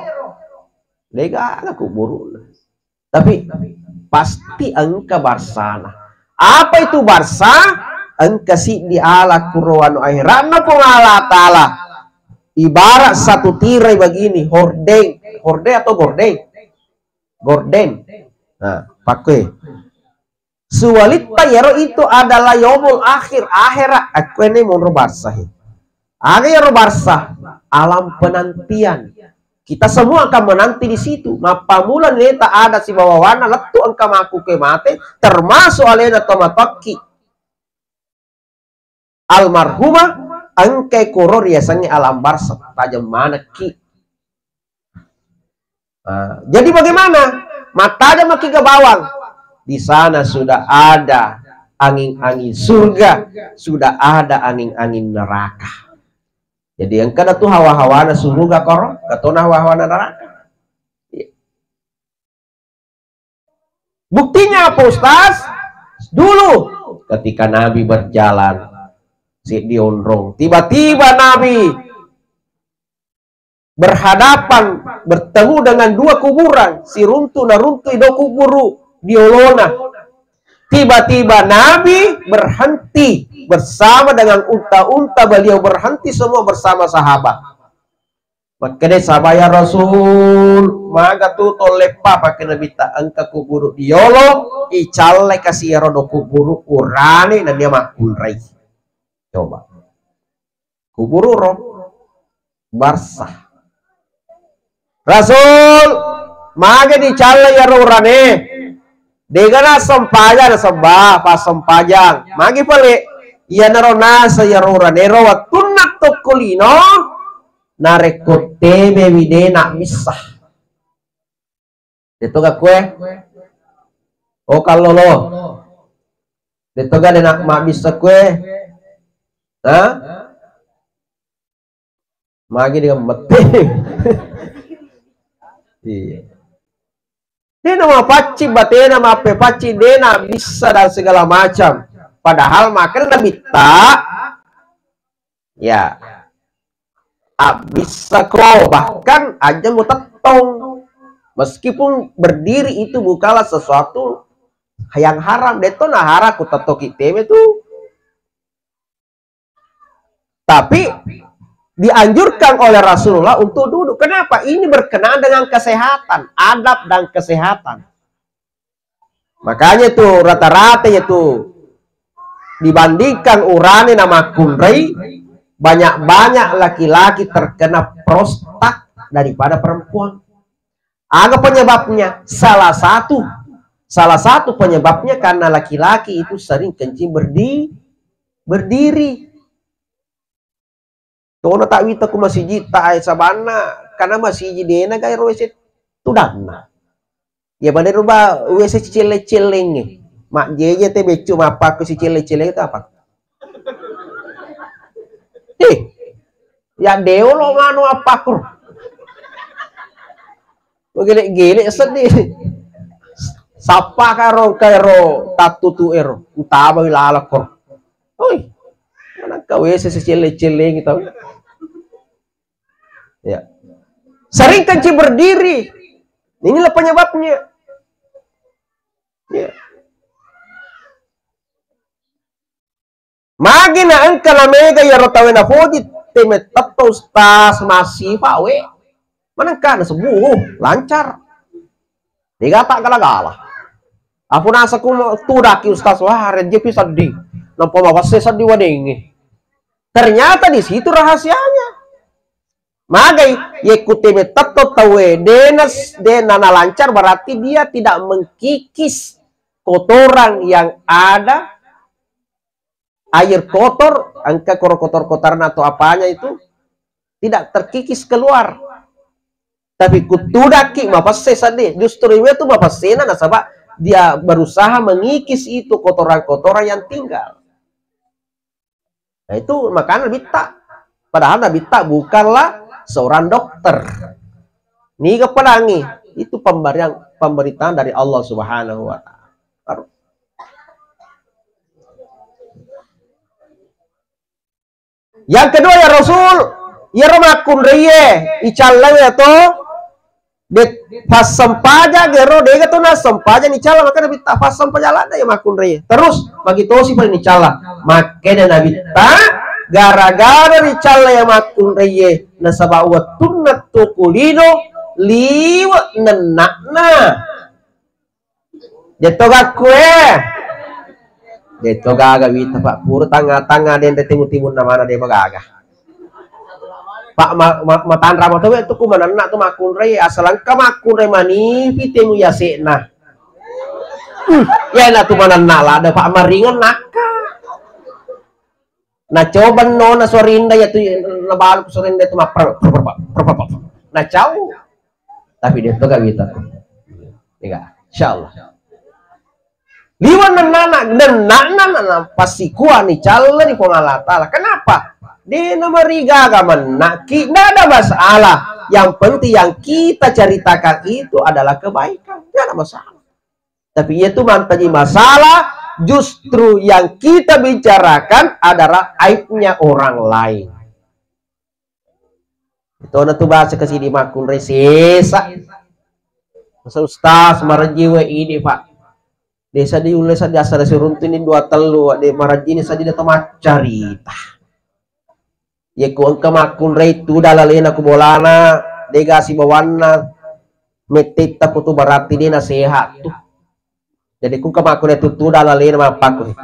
Degaga kuburuna. Tapi pasti engka barzana. Apa itu barzah? Engka siddi ala kuro anu aheranna Puang Allah Ta'ala. Ibarat satu tirai begini, hordeng. Hordeng atau gordeng? Gordeng. Nah, pakai. Suwalitta iyaro itu adalah yaumul akhir, akhirat. Akkuenne monro barzah. Aga iyaro barzah? Alam penantian. Kita semua akan menanti di situ. Mappamula neta ada sibawawanna lettu engka makku ke mate, termasuk alena to matokki almarhumah, engkai koro riasengnge alam barzah, tajeng manekki. Ah, jadi bagaimana? Mattajeng maki ke bawang. Di sana sudah ada angin-angin surga, sudah ada angin-angin neraka. Jadi engka tu hawa-hawana suruga koro, katona hawa-hawana neraka. Iya. Buktinya apa, Ustaz? Dulu ketika Nabi berjalan, si dionrong, tiba-tiba Nabi berhadapan, bertemu dengan dua kuburan, siruntu naruntui do kuburu di olona. Tiba-tiba Nabi berhenti bersama dengan unta-unta beliau, berhenti semua bersama sahabat. Makkeda sahabat, "Ya Rasul, maga tu tolleppa?" Pakke Nabitta, "Engka kuburu di yolo, icalle kasi iyaro do kuburu urane nennia makkunrai." Coba. Kuburu ro barzah. "Rasul, magi dicalle iyaro urane?" "Dega nassempajang." "Nasebba, passempajang." "Magi pale?" "Iyanaro nasa iyaro urane ro wettunna tokko lino, narekko tebewi de nabbissa." Detto ga kue? Oh, kallolo. Detto ga de na mabbissa kue? Hah? Magi dengan mette. Iya. Dena mapaccing batena, mappepaccing, dena bisa dan segala macam. Padahal makan Nabitta, ya, abbissako, bahkan aja mutettong. Meskipun berdiri itu bukanlah sesuatu yang haram, detto na haram ku tettoki tebe tu. Tapi dianjurkan oleh Rasulullah untuk duduk. Kenapa? Ini berkenaan dengan kesehatan, adab dan kesehatan. Makanya itu rata-rata itu dibandingkan urane na makkunrai, banyak-banyak laki-laki terkena prostat daripada perempuan. Aga penyebabnya? Salah satu, salah satu penyebabnya karena laki-laki itu sering kencing berdi-, berdiri. Tona tak wita ku masiji ta ai sabanna, karena masiji dena gai ro wese tudanna. Ya pada ruba wese cicelle-cellengnge. Mak jeje te beccu mappaku si celle-celleng itu apa? Eh, ya deo lo manu appaku. Gele-gele sedih. Sappa karo engka ero tattutu ero, utabawi lalakko. Oi, manengka W C sicelle-cellengi tau. Ya. Sering kencing berdiri. Inilah penyebabnya. Ya. Magi na engka na mega iyaro tauwe nafoji, temettetto ustaz masifa we. Manengka na sebuh, lancar. Dega tak gala-gala. Aku nasa ku tudaki ustaz, wah, rejeki sedih. Nampa mawase sedih wadengi. Ternyata di situ rahasianya. Magai, yekku temettetto tauwe, dena, dena nalancar, berarti dia tidak mengkikis kotoran yang ada, air kotor, engka koro kotor-kotoran atau apanya itu tidak terkikis keluar. Tapi kutudakki mapesse sedih, justru itu mapessena nasaba dia berusaha mengikis itu kotoran-kotoran yang tinggal. Nah, itu makanya Nabitta. Padahal Nabitta bukanlah seorang dokter. Niga pelangi, itu pemberian, pemberitaan dari Allah Subhanahu wa Ta'ala. Baru. Yang kedua, ya Rasul, iyaro makkunraie, icallang ya to, de, passempajang gero, dega to nassempajang nicalla, maka Nabitta passempajang ladde ya makkunraie. Terus, magi tosi pale nicalla. Makkeda Nabitta, gara-gara ricalla ya makkunraie, nasaba wettunna tuku lino, liwe nenna'na. Detto gakku, eh. Detto gaga wita, Pak. Pura tanga-tanga denre timu-timunna mana de gaga. Pak ma, ma, matanra matowe tu ku manenna tu makkunrai, asal engka makkunrai manipi temu yasekna. Hmm, ya na tu manenna lada Pak maringan nakka. Nacoba nona Sorinda ya tu nabalu Sorinda tu mapper. Nacau. Tapi dia tu gak wita. Iya, insyaallah. Liwan nennana, nennana, nana, pasti kuat ni calla ni Puang Allah Ta'ala. Kenapa? Dia nama rigaga menaki, tidak ada masalah. Yang penting yang kita ceritakan itu adalah kebaikan. Tidak ada masalah. Tapi itu mantaji masalah, justru yang kita bicarakan adalah aibnya orang lain. Itu na tu bahasa ke sini makkunrai sesa. Masa ustaz marajji we ini, Pak. Desa di ulle saja asal si runtu ini dua telu, de marajji ini saja dia temaccarita. Yekko engka makkunrai tu dalalena ku bolana, dega sibawanna, metetta ku tu berarti dena sehat tu. Jadi ku engka makkunrai tu, tu dalalena mappakkuni.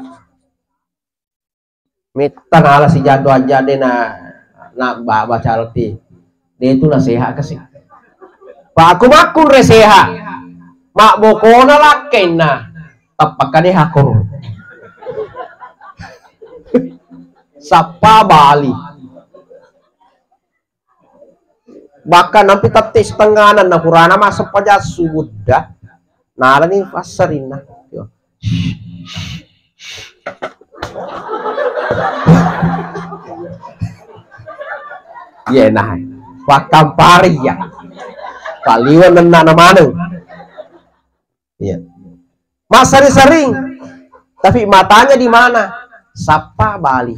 Metta nala si jaddo aja dena, na ba, baca roti. De tu na sehat kasi. Pak aku makkunrai sehat. Mak bokona lakkenna. Tappakka de hakko. Sappa bali. Bahkan nampi tette setengahna na purana masuk paja subudda. Nalani passarinna. Yo. Iya nah. Pakkampari ya. Paliwan nenna maneng. Iya. Massering-sering. Tapi matanya di mana? Sappa bali.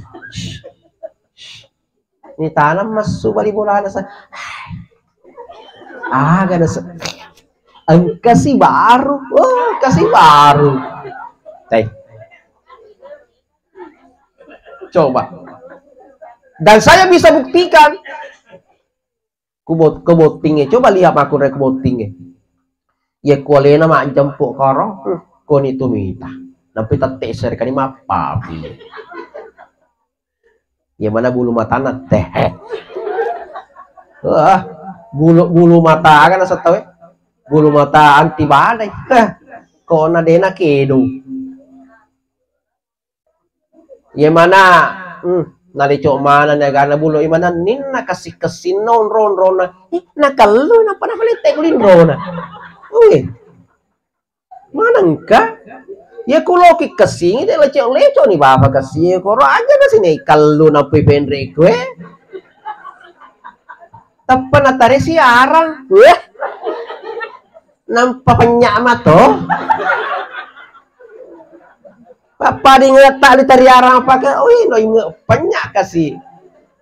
Ini tanam masuk bali bolana sa. Aga nasa. Engka si baru. Oh, engka si baru. Teh. Coba. Dan saya bisa buktikan. Kubot, kubottingnge, coba lihat makkunrai kubottingnge. Iya kualena majjempu koro, hmm, koni tu mita. Nampi tette serkani mappapi. Iya mana bulu matana teh. Wah, bulu, bulu mata aga nasa tau, eh? Bulu mata anti badai. Heh, kona dena kedo. Iya mana, hmm, nalecok mana ni agana bulu, iya mana ninna kassi-kassinna onro-onrona. Ih, nakellu nappa napalette kulinrona. Wih. Mana engka? Iya kuloki kessingi de lecok-lecok ni bapa kessingi koro aja na sini kellu nappi penre kue. Tappa nataresi arang. Weh. Nampa penya' mato. Pappading tak ditariarang apa ke? Ui, no inge penya' kasi.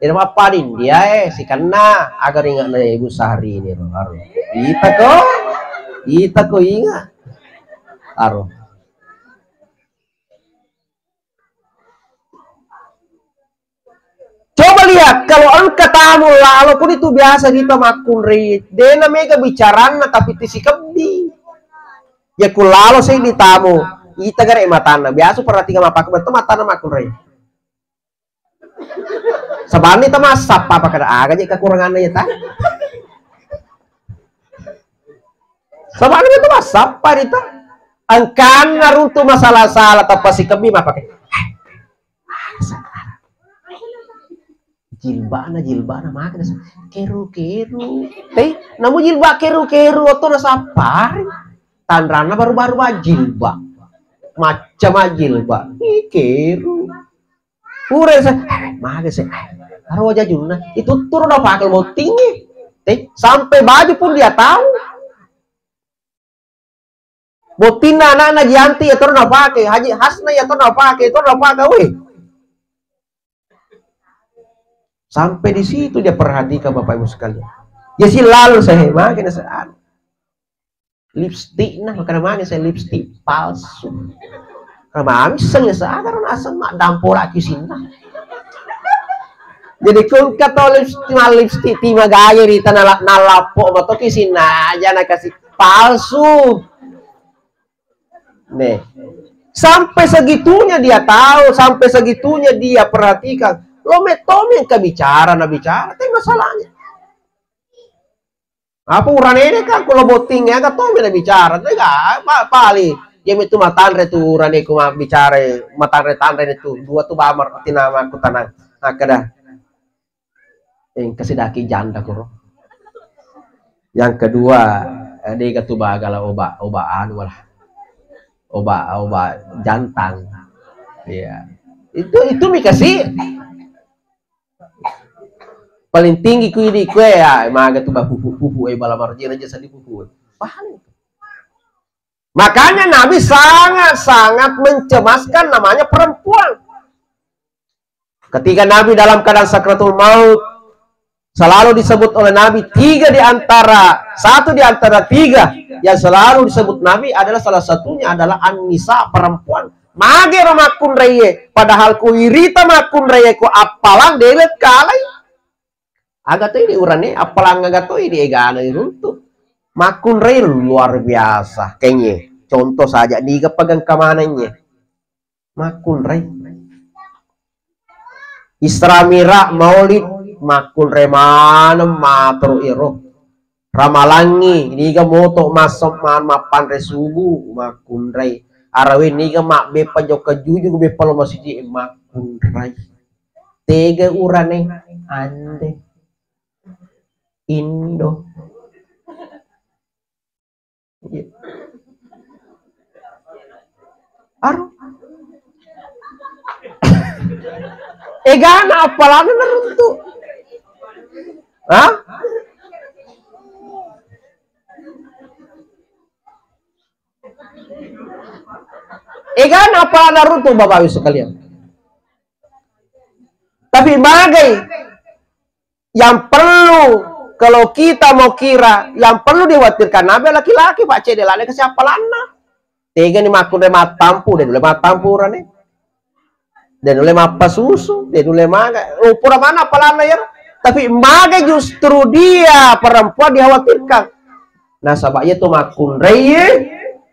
Ina pappading dia eh, sikenna. Aga ringa na Ibu Sahri ini ro. Aro. Ita ko. Ita ko inga. Aro. Coba lihat, kalau engka tamu lalo, kuni tu biasa rita makkunrai, dena mega bicaranna, tapi tisikebbi. Ya ku lalo seddi tamu, ita gare matanna. Biasa perhatikan apa kebetul matanna makkunrai. Sabani ta massappa apa kada aga je kekuranganna ya ta. Sabani ta massappa rita. Engkanna runtu masalah-salah tappa sikebbi mapake. Jilbana, jilbana, maka nasa keru-keru. Tei, namu jilba keru-keru, oto nasappari. Tanranna baru-baru majilba. Macam majilba. Ih, keru. Pura sa, eh, maka se, eh, aro wajajunna. Itu turun apa akal bottingnya. Tei, sampai baju pun dia tahu. Bottinna anakna Gianti ya terus napake, Haji Hasna ya terus napake, terus napake, weh. Sampai di situ dia perhatikan Bapak Ibu sekalian. Ya si lalu saya makin saya lipstick nah, makanya makin saya lipstick palsu. Karena mami saya sadar asam mak dampora kisinna. Jadi kun kata lipstick, lipstick tima gaya di tanah nalapo betul kisinna aja nak kasih palsu. Nih. Sampai segitunya dia tahu, sampai segitunya dia perhatikan. Lo metomi yang kebicara, nah bicara, tapi masalahnya. Apa uranene kan kalau bottingnya kan tomi na bicara, tapi gak pa- pali. Dia itu matanre tu urane ku ma- bicara, matanre tanre itu dua tu bamar tina aku tanang. Nah, kada. Engka sidaki janda kuro. Yang kedua, eh, dega tu bagala oba, oba anu lah. Oba, oba jantang. Iya. Itu itu mi kasi. Paling tinggi ku idi kue ya, maga tu ba pupu-pupu eh bala marjina jasa di pupu. Paling. Makanya Nabi sangat-sangat mencemaskan namanya perempuan. Ketika Nabi dalam keadaan sakratul maut, selalu disebut oleh Nabi tiga di antara, satu di antara tiga yang selalu disebut Nabi adalah salah satunya adalah An-Nisa, perempuan. Magero makkunraie, padahal ku irita makkunraie ku appalang dele kalai. Aga to idi urane, appalang aga to idi egana iruntu. Makkunrai luar biasa, kenye. Contoh saja, niga pagang kamanenye. Makkunrai. Isra Mi'raj, Maulid, makkunrai maneng maturu iro. Ramalangi, niga moto massong man mappanre subuh, makkunrai. Arawe niga mabbeppa jokka juju, beppa lo masiji, makkunrai. Tega urane, ande. Indo. Iya. Aro. Egana appalanna naruntu. Hah? Egana appalanna naruntu, Bapak Ibu sekalian. Tapi magai yang perlu, kalau kita mau kira, yang perlu dikhawatirkan nabi laki-laki, Pak, cedde lane ke siapa lanna. Tega ni makkunrai mattampu, de nulle mattampu urane. De nulle mappasusu, de nulle maga. Oh, pura mana appalanna ya? Tapi maga justru dia perempuan dikhawatirkan. Nasaba iya tu makkunrai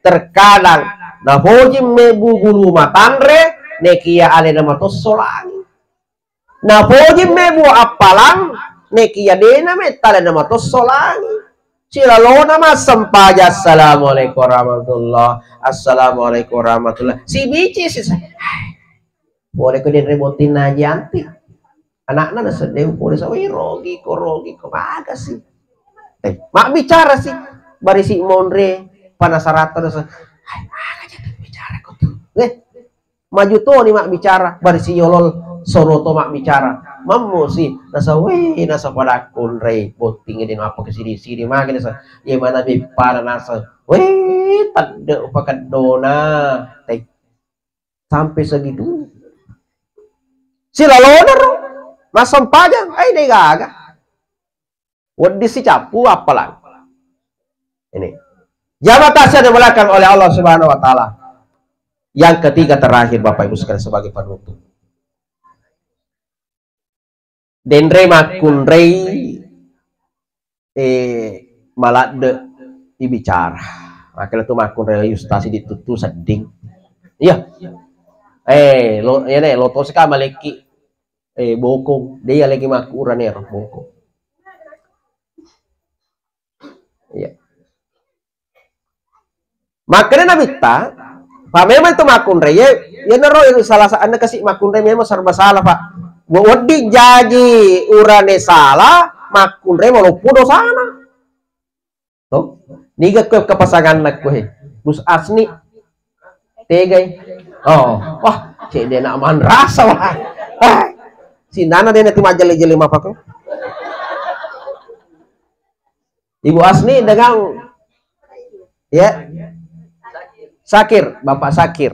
terkadang napoji mebu gulu matanre, nekia alena matossolangi. Napoji mebu appalang, nekia dena mettale na matossolangi. Silalona massempaja, "Assalamualaikum warahmatullah, assalamualaikum warahmatullah." Sibici sisa. Pole ko denre bottinna Haji Anti. Anakna naseddeng pole sawi rogi ko, rogi ko, maga si. Eh, mabbicara si. Barisi monre, panasaratta nasa. Hai, maga jata bicara ko tu. Eh, maju toni mabbicara, barisi yolol. Soro to mabbicara. Mammu si, nasa, weh, nasa pada kunrei, botting ini apa kesini-sini, makin nasa, iya mana beppa, nasa, weh, tadde upakeddona. Teh. Sampai segitu. Silalona ro, massempajang, ai de gaga. Wedding sicappu appalang. Ini. Jamaah taat yang dimuliakan oleh Allah Subhanahu wa Ta'ala. Yang ketiga terakhir, Bapak Ibu sekalian, sebagai penutup. Denre makkunrei, eh, maladde ibicara. Makanya tu makkunrei ustaz di tutu sedding. Iya. Eh, lo, ya deh, lo tosi ka maleki, eh, bokong. Dia lagi makkuran ya, bokong. Iya. Makkeda Nabitta, pa memang itu makkunrei, ye, yenaro salah sa-, anu kasi makkunrei memang serba salah, Pak. Wedding jaji urane salah, makkunrei maloppo dosana. To? Niga kue kepasanganna kue. Bus Asni. Tegai. Oh, wah, cek dia nak manrasa, wah. Ah, sinana dia nanti majeli-jeli apa kok. Ibu Asni dengan, ya, Sakir, Bapak Sakir.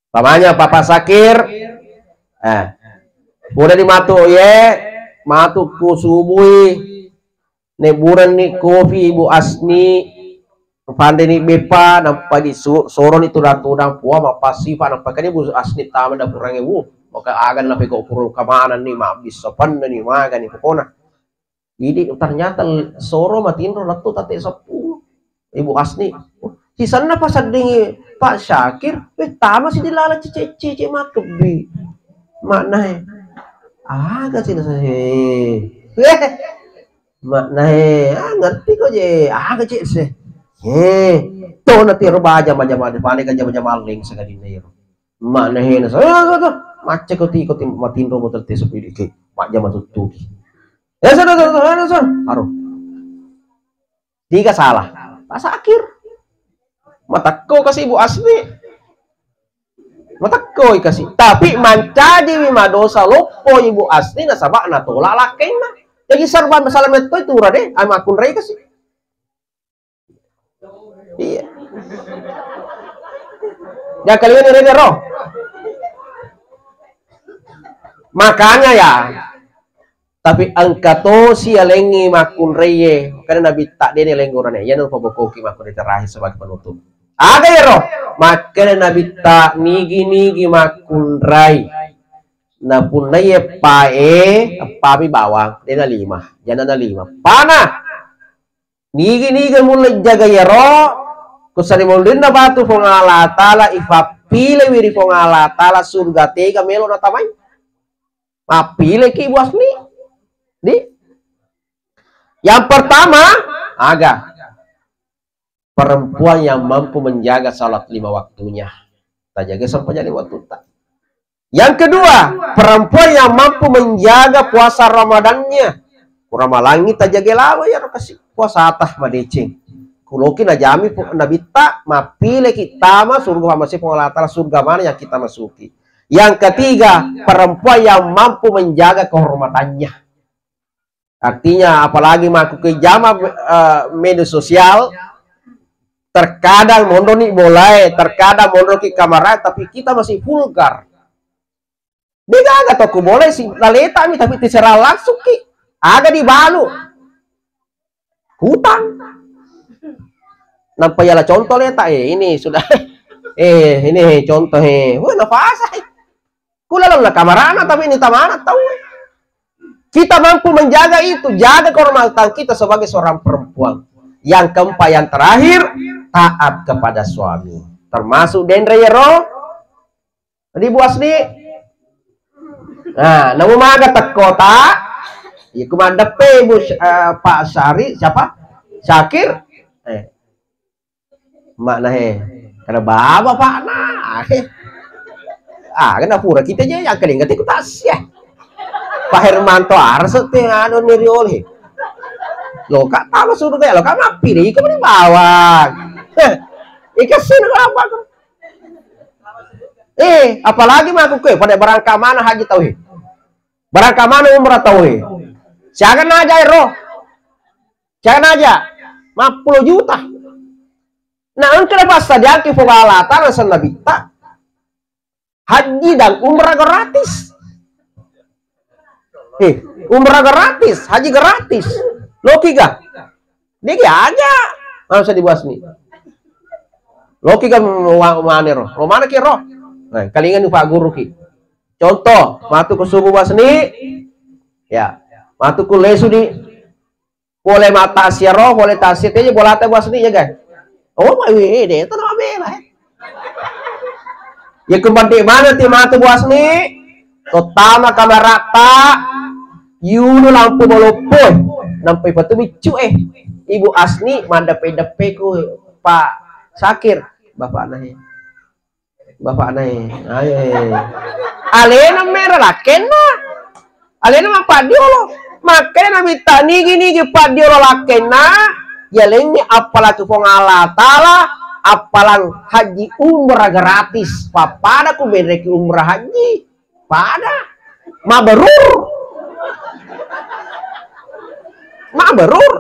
Pamanna Bapak Sakir, eh, pura di matu, ye, matu ku subui, ne buranni kopi Ibu Asni, pandeni beppa, nampa di su-, soroni tudang-tudang, puang mappasipa, nampa kani Ibu Asni tama dapurange, wu, maka agan nape kok pura kamananni, mabbissa pannani, magani, pokona. Jadi ternyata soro matinro lettu tette seppulo. Ibu Asni, sisenna paseddingi Pak Syakir, weh, tama si dilala cicek-cicek makkebbi. Maknae, aga sih nasa, he. Weh, maknae, ah, ngerti kok je, aga cek se. He, to na tiro baja, baja, baja, paling kan jama-jama ling sekadinna iro. Maknae nasa, ah, ah, ah, macca ko ti, ko ti, matinro motor te sepidi ke, majjama tuttuki. Ya, sudah, sudah, sudah, sudah, sudah. Aduh. Tiga salah. Pak Sakir. Matekko kasi Ibu Asni. Matekko kasi. Tapi mancaji wi madosa loppo Ibu Asni nasaba natolak lakkainna. Jadi serba masalah metto itu ura deh, ama kunrai kasi. Iya. Ya kalian ini roh. Makanya ya, tapi engka tosi alengngi makkunraie, makanya Nabitta dene lengngurane, iya napa bokoki makkunrai terakhir sebagai penutup. Aga iyaro? Makanya Nabitta nigi-nigi makkunrai. Napunnai eppae, eppami bawang, dena lima, janana lima. Pana. Nigi-nigi mulle jaga iyaro, kusari monrinna batu Puang Allah Ta'ala, ifappilewi ri Puang Allah Ta'ala, surga tega melo natamai. Mappileki Ibu Asni. Di? Yang pertama, aga. Perempuan yang mampu menjaga salat lima waktunya. Tajaga sempajang lima waktu ta. Yang kedua, perempuan yang mampu menjaga puasa Ramadannya. Kuramalangi tajaga lawa ya kasi puasa atah madeceng. Kuloki najami pu-, Nabitta, mappileki tama surga, masih Puang Allah Ta'ala, surga mana yang kita masuki. Yang ketiga, perempuan yang mampu menjaga kehormatannya. Artinya, apalagi makku ke jama, eh, media sosial, terkadang mondoni bolae, terkadang mondoni kamarae, tapi kita masih vulgar. Degaga toko bolae si laleta mi, tapi terserah langsung ki. Aga dibalu. Hutang. Nampa yala contoh leta, eh, ini sudah. Eh, ini contoh, eh. Wah, nafasa, eh. Ku lalenna kamarana, tapi ini tamana tau. Kita mampu menjaga itu, jaga kehormatan kita sebagai seorang perempuan. Yang keempat, yang terakhir, taat kepada suami. Termasuk denre yero, di Bu Asni. Nah, namu maga tekkota, iku maddeppe Ibu Sy-, eh, Pak Syari, siapa? Syakir. Eh, Makna he, kada baba pakna. Ah, kena pura kita je yang keling ketik tas ya. Pak Hermanto arsa te anu ni riol he. Lo kak tama surga lo kak mapi deh, iko mending bawang. Ika sini apa kau? Apalagi makkukue, pada barangka mana haji tauwe. Barangka mana umrah tauwe. Siaga naja ero. Siaga naja. Mappulo juta. Nah, engka napassadiangki Puang Allah Ta'ala ri Nabitta. Haji dan umrah gratis. Eh, umrah gratis, haji gratis. Lokiga. Degi aja. Langsung di Bu Asni. Lokiga wa-, manero. Lo mana ki ro? Nah, kalingan Pak Guru ki. Contoh, matu ke subuh Bu Asni. Ya, matu ku lesu di Pole mata siaro, pole tasi teje bolata Bu Asni ya, guys. Oh, wi, de, itu nama bela, eh. Ya, kembali mana ti matu Bu Asni? Tottama kamaratta, yulu lampu maloppo, eh. Nampai patu biccu, eh. Ibu Asni, mandepe-depe ku Pak Syakir, bapakna, eh. Bapakna e. Ayo, eh. Alena mera lakkenna. Alena mappaddiolo. Makanya Nabitta nigi-nigi paddiolo lakkenna. Yalengngi appalaki Puang Allah Ta'ala, appalang haji umrah gratis. Pappada ku menreki umrah haji. Pada. Mabrur. Mabrur.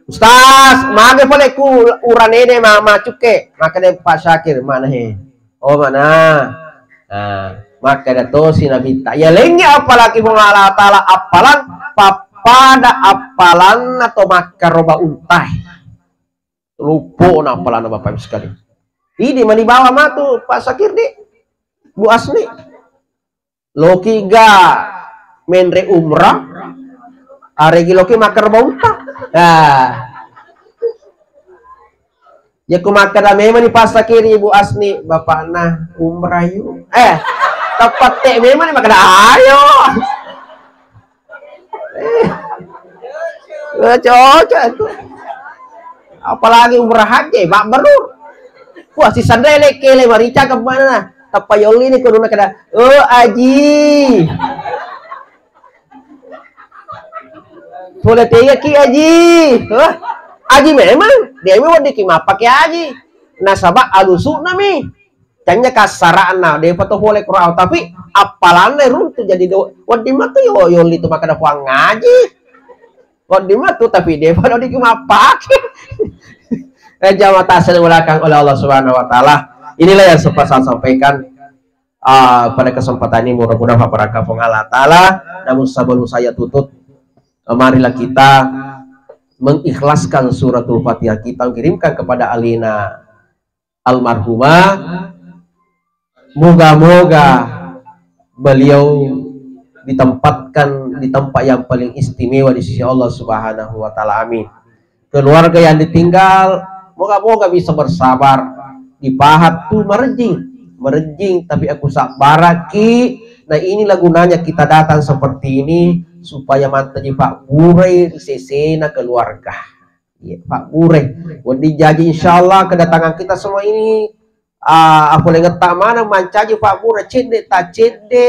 Ustaz, mage pole ku uranede ma-, macukke. Makanya Pak Syakir, mana he? Oh, mana? Nah, maka ada tosi Nabitta. Ya, lengi apalagi Puang Allah Ta'ala, appalang, pappada appalanna to makkaroba untai. Lupo na appalanna Bapak Ibu sekali. Ini mani bawa matu Pak Syakir di Bu Asni. Loki ga menre umrah, aregi loki makkeda bautta. Ah. Ya ku makkeda memang ni pasakiri Ibu Asni, bapakna umrah yu. Eh, tepat te memang ni makkeda ayo. Eh. Eh, cocok itu. Apalagi umrah haji, Pak Berur. Wah, si Sandra ele kele marica kemana? Tappa yolli ni kodona kada, "Oh, Aji." Pole tega ki Aji. Hah? Aji memang, dia memang wedding ki mappake Aji. Nasaba alusu'na mi. Canya kasara'na, depa to pole Quran, tapi appalanna runtu jadi do-, wedding matu yo, yolli tu makkeda Puang ngaji. Wedding matu, tapi depa wedding ki mappake. Eh, jamaah tasil belakang oleh Allah Subhanahu wa Ta'ala. Inilah yang sempat saya sampaikan, ah, pada kesempatan ini. Mudah-mudahan berkah Puang Allah Ta'ala. Namun sebelum saya tutup, eh, marilah kita mengikhlaskan suratul Fatihah kita, kirimkan kepada alina almarhumah. Moga-moga beliau ditempatkan di tempat yang paling istimewa di sisi Allah Subhanahu wa Ta'ala. Amin. Keluarga yang ditinggal, moga-moga bisa bersabar. Dipahat tu merejing, merejing, tapi aku sabaraki. Nah, inilah gunanya kita datang seperti ini, supaya mantaji Pak Burai sesena keluarga. Iya, Pak Bure. Wedding jaji, insyaallah kedatangan kita semua ini, ah, apolengetta maneng mancaji Pak Bure, cedde ta cedde,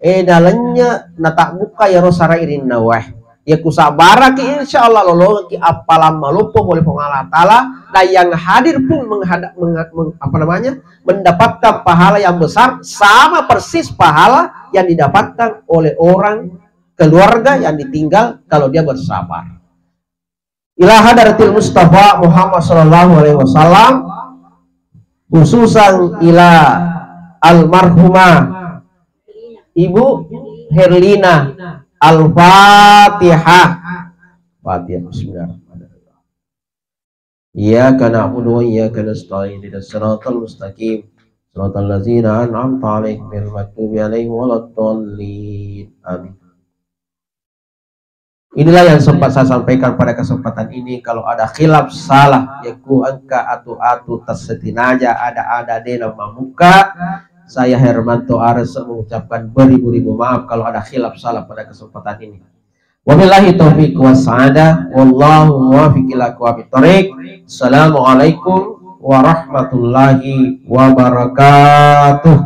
eh, nalennye, natabbukka yaro sara irinna wae. Ya kusabaraki, insyaallah lolongki appalang maloppo pole Puang Allah Ta'ala, dan yang hadir pun menghadap, mengha-, meng-, apa namanya, mendapatkan pahala yang besar, sama persis pahala yang didapatkan oleh orang keluarga yang ditinggal kalau dia bersabar. Ila hadratil Mustafa Muhammad sallallahu alaihi wasallam, khususan ila almarhumah Ibu Herlina. Al-Fatihah. Fatihah, bismillahirrahmanirrahim. Iyyaka na'budu wa iyyaka nasta'in. Ihdinas siratal mustaqim. Siratal ladzina an'amta 'alaihim ghairil maghdubi 'alaihim waladdallin. Amin. Inilah yang sempat saya sampaikan pada kesempatan ini. Kalau ada khilaf salah, ya ku engka atu-atu tersetinaja, ada-ada dena mamuka. Saya Hermanto Arese mengucapkan beribu-ribu maaf kalau ada khilaf salah pada kesempatan ini. Wabillahi taufiq was sa'adah. Wallahu muwaffiq ila aqwamit thariq. Assalamualaikum warahmatullahi wabarakatuh.